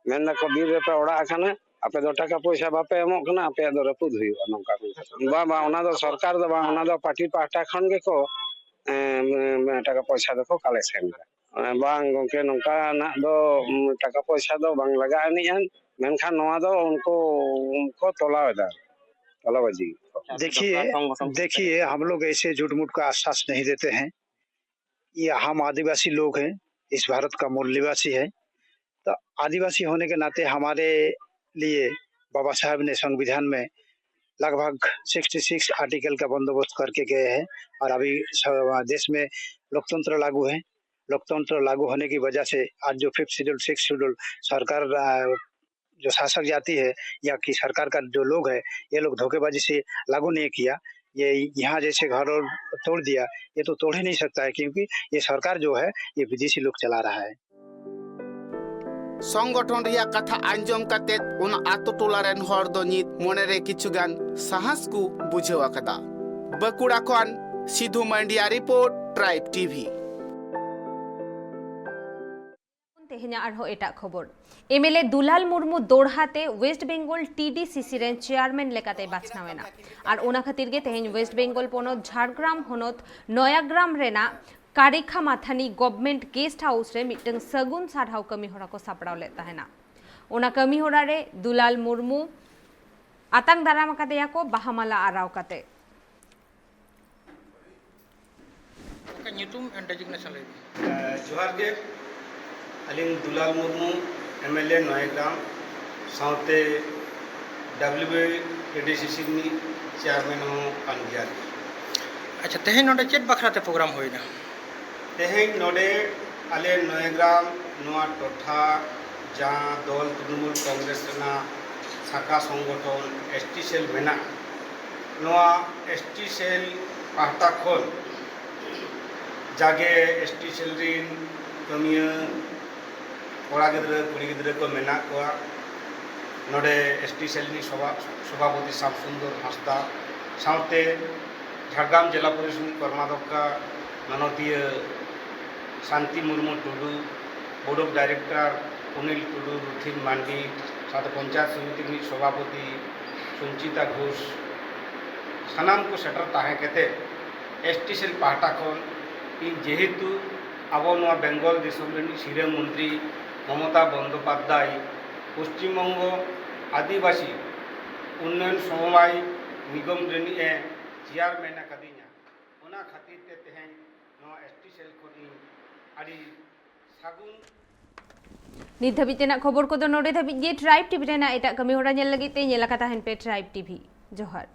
ᱢᱮᱱ ᱫᱟᱠᱚ, "ᱵᱤᱨ ᱨᱮᱯᱮ ᱚᱲᱟᱜ ᱟᱠᱟᱱᱟ, ᱟᱯᱮ ᱫᱚ ᱴᱟᱠᱟ ᱯᱚᱭᱥᱟ ᱵᱟᱯᱮ ᱮᱢᱚᱜ ᱠᱟᱱᱟ, ᱟᱯᱮᱭᱟᱜ ᱫᱚ ᱨᱟᱹᱯᱩᱫ ᱦᱩᱭᱩᱜᱼᱟ", ᱱᱚᱝᱠᱟ ᱠᱚ ᱢᱮᱛᱟ ᱠᱚᱣᱟ᱾ ᱵᱟᱝ, ᱵᱟᱝ, ᱚᱱᱟ ᱫᱚ ᱥᱚᱨᱠᱟᱨ ᱫᱚ ᱵᱟᱝ, ᱚᱱᱟ ᱫᱚ ᱯᱟᱨᱴᱤ ᱯᱟᱦᱴᱟ ᱠᱷᱚᱱ ᱜᱮᱠᱚ, ᱮᱸ, ᱴᱟᱠᱟ ᱯᱚᱭᱥᱟ ᱫᱚᱠᱚ ᱠᱟᱞᱮᱠᱥᱚᱱ ᱮᱫᱟ᱾ ᱵᱟᱝ ᱜᱚᱝᱠᱮ, ᱱᱚᱝᱠᱟᱱᱟᱜ ᱫᱚ, ᱩᱸ, ᱴᱟᱠᱟ ᱯᱚᱭᱥᱟ ᱫᱚ ᱵᱟᱝ ᱞᱟᱜᱟᱜ ᱟᱹᱱᱤᱡ ᱟᱱ, ᱢᱮᱱᱠᱷᱟᱱ ᱱᱚᱣᱟ ᱫᱚ ᱩᱱᱠᱩ ᱠᱚ ᱛᱚᱞᱟᱣ ᱮᱫᱟ, ᱛᱚᱞᱟᱵᱟᱡᱤ᱾ देखिए, देखिए, हम लोग ऐसे झूठ मूठ का आश्वास नहीं देते हैं। ये हम आदिवासी लोग हैं, इस भारत का मूल निवासी है। तो आदिवासी होने के नाते हमारे लिए बाबा साहब ने संविधान में लगभग छियासठ आर्टिकल का बंदोबस्त करके गए हैं और अभी स-, देश में लोकतंत्र लागू है। लोकतंत्र लागू होने की वजह से आज जो फिफ्थ शेड्यूल, सिक्स्थ शेड्यूल सरकार, अ, जो शासक जाति है या कि सरकार का जो लोग है, ये लोग धोखेबाजी से लागू नहीं किया। ये यहाँ जैसे घर और तोड़ दिया, ये तो तोड़ ही नहीं सकता है, क्योंकि ये सरकार जो है, ये विदेशी लोग चला रहा है। ᱥᱚᱝᱜᱚᱴᱷᱚᱱ ᱨᱮᱭᱟᱜ ᱠᱟᱛᱷᱟ ᱟᱸᱡᱚᱢ ᱠᱟᱛᱮ ᱚᱱᱟ ᱟᱛᱳ ᱴᱚᱞᱟ ᱨᱮᱱ ᱦᱚᱲ ᱫᱚ ᱱᱤᱛ ᱢᱚᱱᱮ ᱨᱮ ᱠᱤᱪᱷᱩ ᱜᱟᱱ ᱥᱟᱦᱟᱥ ᱠᱚ ᱵᱩᱡᱷᱟᱹᱣ ᱟᱠᱟᱫᱟ᱾ ᱵᱟᱸᱠᱩᱲᱟ ᱠᱷᱚᱱ ᱥᱤᱫᱷᱩ ᱢᱟᱱᱰᱤᱭᱟ ᱨᱤᱯᱳᱨᱴ, ᱴᱨᱟᱭᱤᱵᱽ ᱴᱤᱵᱷᱤ᱾ ᱛᱮᱦᱮᱧᱟᱜ ᱟᱨᱦᱚᱸ ᱮᱴᱟᱜ ᱠᱷᱚᱵᱚᱨ᱾ ᱮᱢᱮᱞᱮ ᱫᱩᱞᱟᱞ ᱢᱩᱨᱢᱩ ᱫᱚᱲᱦᱟ ᱛᱮ ᱳᱭᱮᱥᱴ ᱵᱮᱝᱜᱚᱞ ᱴᱤᱰᱤᱥᱤᱥᱤ ᱨᱮᱱ ᱪᱮᱭᱟᱨᱢᱮᱱ ᱞᱮᱠᱟᱛᱮᱭ ᱵᱟᱪᱷᱱᱟᱣ ᱮᱱᱟ᱾ ᱟᱨ ᱚᱱᱟ ᱠᱷᱟᱹᱛᱤᱨ ᱜᱮ ᱛᱮᱦᱮᱧ ᱳᱭᱮᱥᱴ ᱵᱮᱝᱜᱚᱞ ᱯᱚᱱᱚᱛ ᱡᱷᱟᱲᱜᱨᱟᱢ ᱦᱚᱱᱚᱛ ᱱᱚᱭᱟᱜᱨᱟᱢ ᱨᱮᱱᱟᱜ ᱠᱟᱨᱤᱠᱷᱟ ᱢᱟᱛᱷᱟᱱᱤ ᱜᱚᱵᱷᱢᱮᱱᱴ ᱜᱮᱥᱴ ᱦᱟᱣᱩᱥ ᱨᱮ ᱢᱤᱫᱴᱟᱝ ᱥᱟᱹᱜᱩᱱ ᱥᱟᱨᱦᱟᱣ ᱠᱟᱹᱢᱤ ᱦᱚᱨᱟ ᱠᱚ ᱥᱟᱯᱲᱟᱣ ᱞᱮᱫ ᱛᱟᱦᱮᱱᱟ᱾ ᱚᱱᱟ ᱠᱟᱹᱢᱤ ᱦᱚᱨᱟ ᱨᱮ ᱫᱩᱞᱟᱞ ᱢᱩᱨᱢᱩ ᱟᱛᱟᱝ ᱫᱟᱨᱟᱢ ᱟᱠᱟᱫᱮᱭᱟ ᱠᱚ ᱵᱟᱦᱟ ᱢᱟᱞᱟ ᱟᱨᱟᱣ ᱠᱟᱛᱮ᱾ ᱟᱯᱮᱭᱟᱜ ᱧᱩᱛᱩᱢ and designation ᱞᱟᱹᱭ ᱵᱤᱱ᱾ ᱡᱚᱦᱟᱨ ᱜᱮ, ᱟᱹᱞᱤᱧ ᱫᱩᱞᱟᱞ ᱢᱩᱨᱢᱩ, ᱮᱢᱮᱞᱮ ᱱᱚᱭᱟᱜᱨᱟᱢ, ᱥᱟᱶᱛᱮ ᱰᱟᱵᱞᱤᱭᱩᱵᱤ ᱮᱰᱤᱥᱤᱥᱤ ᱨᱤᱱᱤᱡ ᱪᱮᱭᱟᱨᱢᱮᱱ ᱦᱚᱸ ᱠᱟᱱ ᱜᱮᱭᱟ᱾ ᱟᱪᱪᱷᱟ, ᱛᱮᱦᱮᱧ ᱱᱚᱰᱮ ᱪᱮᱫ ᱵᱟᱠᱷᱨᱟ ᱛᱮ ᱯᱨᱳᱜᱨᱟᱢ ᱦᱩᱭᱱᱟ? ᱛᱮᱦᱮᱧ ᱱᱚᱰᱮ ᱟᱞᱮ ᱱᱚᱭᱟᱜᱨᱟᱢ ᱱᱚᱣᱟ ᱴᱚᱴᱷᱟ ᱡᱟᱦᱟᱸ ᱫᱚᱞ ᱛᱨᱤᱱᱢᱩᱞ ᱠᱚᱝᱜᱨᱮᱥ ᱨᱮᱱᱟᱜ ᱥᱟᱠᱷᱟ ᱥᱚᱝᱜᱚᱴᱷᱚᱱ ᱮᱥᱴᱤ ᱥᱮᱞ ᱢᱮᱱᱟᱜᱼᱟ, ᱱᱚᱣᱟ ᱮᱥ ᱴᱤ ᱥᱮᱞ ᱯᱟᱦᱴᱟ ᱠᱷᱚᱱ ᱡᱟᱜᱮ ᱮᱥ ᱴᱤ ᱥᱮᱞ ᱨᱤᱱ ᱠᱟᱹᱢᱤᱭᱟᱹ ᱠᱚᱲᱟ ᱜᱤᱫᱽᱨᱟᱹ, ᱠᱩᱲᱤ ᱜᱤᱫᱽᱨᱟᱹ ᱠᱚ ᱢᱮᱱᱟᱜ ᱠᱚᱣᱟ, ᱱᱚᱰᱮ ᱮᱥ ᱴᱤ ᱥᱮᱞ ᱨᱤᱱᱤᱡ ᱥᱚᱵᱷᱟ-, ᱥᱚᱵᱷᱟᱯᱚᱛᱤ ᱥᱟᱢ ᱥᱩᱱᱫᱚᱨ ᱦᱟᱸᱥᱫᱟ ᱥᱟᱶᱛᱮ ᱡᱷᱟᱲᱜᱨᱟᱢ ᱡᱮᱞᱟ ᱯᱚᱨᱤᱥᱚᱫ ᱨᱤᱱᱤᱡ ᱠᱚᱨᱢᱟᱫᱷᱚᱠᱠᱷᱟ ᱢᱟᱱᱚᱛᱤᱭᱟᱹ ᱥᱟᱱᱛᱤ ᱢᱩᱨᱢᱩ ᱴᱩᱰᱩ, ᱵᱳᱨᱰ ᱚᱯᱷ ᱰᱟᱭᱨᱮᱠᱴᱚᱨ ᱚᱱᱤᱞ ᱴᱩᱰᱩ, ᱨᱩᱛᱷᱤᱱ ᱢᱟᱱᱰᱤ, ᱥᱟᱶᱛᱮ ᱯᱚᱧᱪᱟᱭᱮᱛ ᱥᱚᱢᱤᱛᱤ ᱨᱤᱱᱤᱡ ᱥᱚᱵᱷᱟᱯᱚᱛᱤ ᱥᱚᱧᱪᱤᱛᱟ ᱜᱷᱳᱥ, ᱥᱟᱱᱟᱢ ᱠᱚ ᱥᱮᱴᱮᱨ ᱛᱟᱦᱮᱸ ᱠᱟᱛᱮ ᱮᱥ ᱴᱤ ᱥᱮᱞ ᱯᱟᱦᱴᱟ ᱠᱷᱚᱱ ᱤᱧ ᱡᱮᱦᱮᱛᱩ ᱟᱵᱚ ᱱᱚᱣᱟ ᱵᱮᱝᱜᱚᱞ ᱫᱤᱥᱚᱢ ᱨᱤᱱᱤᱡ ᱥᱤᱨᱟᱹ ᱢᱚᱱᱛᱨᱤ ᱢᱚᱢᱚᱛᱟ ᱵᱚᱱᱫᱳᱯᱟᱫᱽᱫᱷᱟᱭ ᱯᱚᱥᱪᱤᱢ ᱵᱚᱝᱜᱚ ᱟᱹᱫᱤᱵᱟᱹᱥᱤ ᱩᱱᱱᱚᱭᱚᱱ ᱥᱚᱢᱚᱵᱟᱭ ᱱᱤᱜᱚᱢ ᱨᱤᱱᱤᱡ ᱮ ᱪᱮᱭᱟᱨᱢᱮᱱ ᱟᱠᱟᱫᱤᱧᱟ, ᱚᱱᱟ ᱠᱷᱟᱹᱛᱤᱨ ᱛᱮ ᱛᱮᱦᱮᱧ ᱱᱚᱣᱟ ᱮᱥ ᱴᱤ ᱥᱮᱞ ᱠᱷᱚᱱ ᱤᱧ ᱟᱹᱰᱤ ᱥᱟᱹᱜᱩᱱ᱾ ᱱᱤᱛ ᱫᱷᱟᱹᱵᱤᱡ ᱛᱮᱱᱟᱜ ᱠᱷᱚᱵᱚᱨ ᱠᱚᱫᱚ ᱱᱚᱰᱮ ᱫᱷᱟᱹᱵᱤᱡ ᱜᱮ᱾ ᱴᱨᱟᱭᱤᱵᱽ ᱴᱤᱵᱷᱤ ᱨᱮᱱᱟᱜ ᱮᱴᱟᱜ ᱠᱟᱹᱢᱤ ᱦᱚᱨᱟ ᱧᱮᱞ ᱞᱟᱹᱜᱤᱫ ᱛᱮ ᱧᱮᱞ ᱟᱠᱟ ᱛᱟᱦᱮᱱ ᱯᱮ ᱴᱨᱟᱭᱤᱵᱽ ᱴᱤᱵᱷᱤ᱾ ᱡᱚᱦᱟᱨ᱾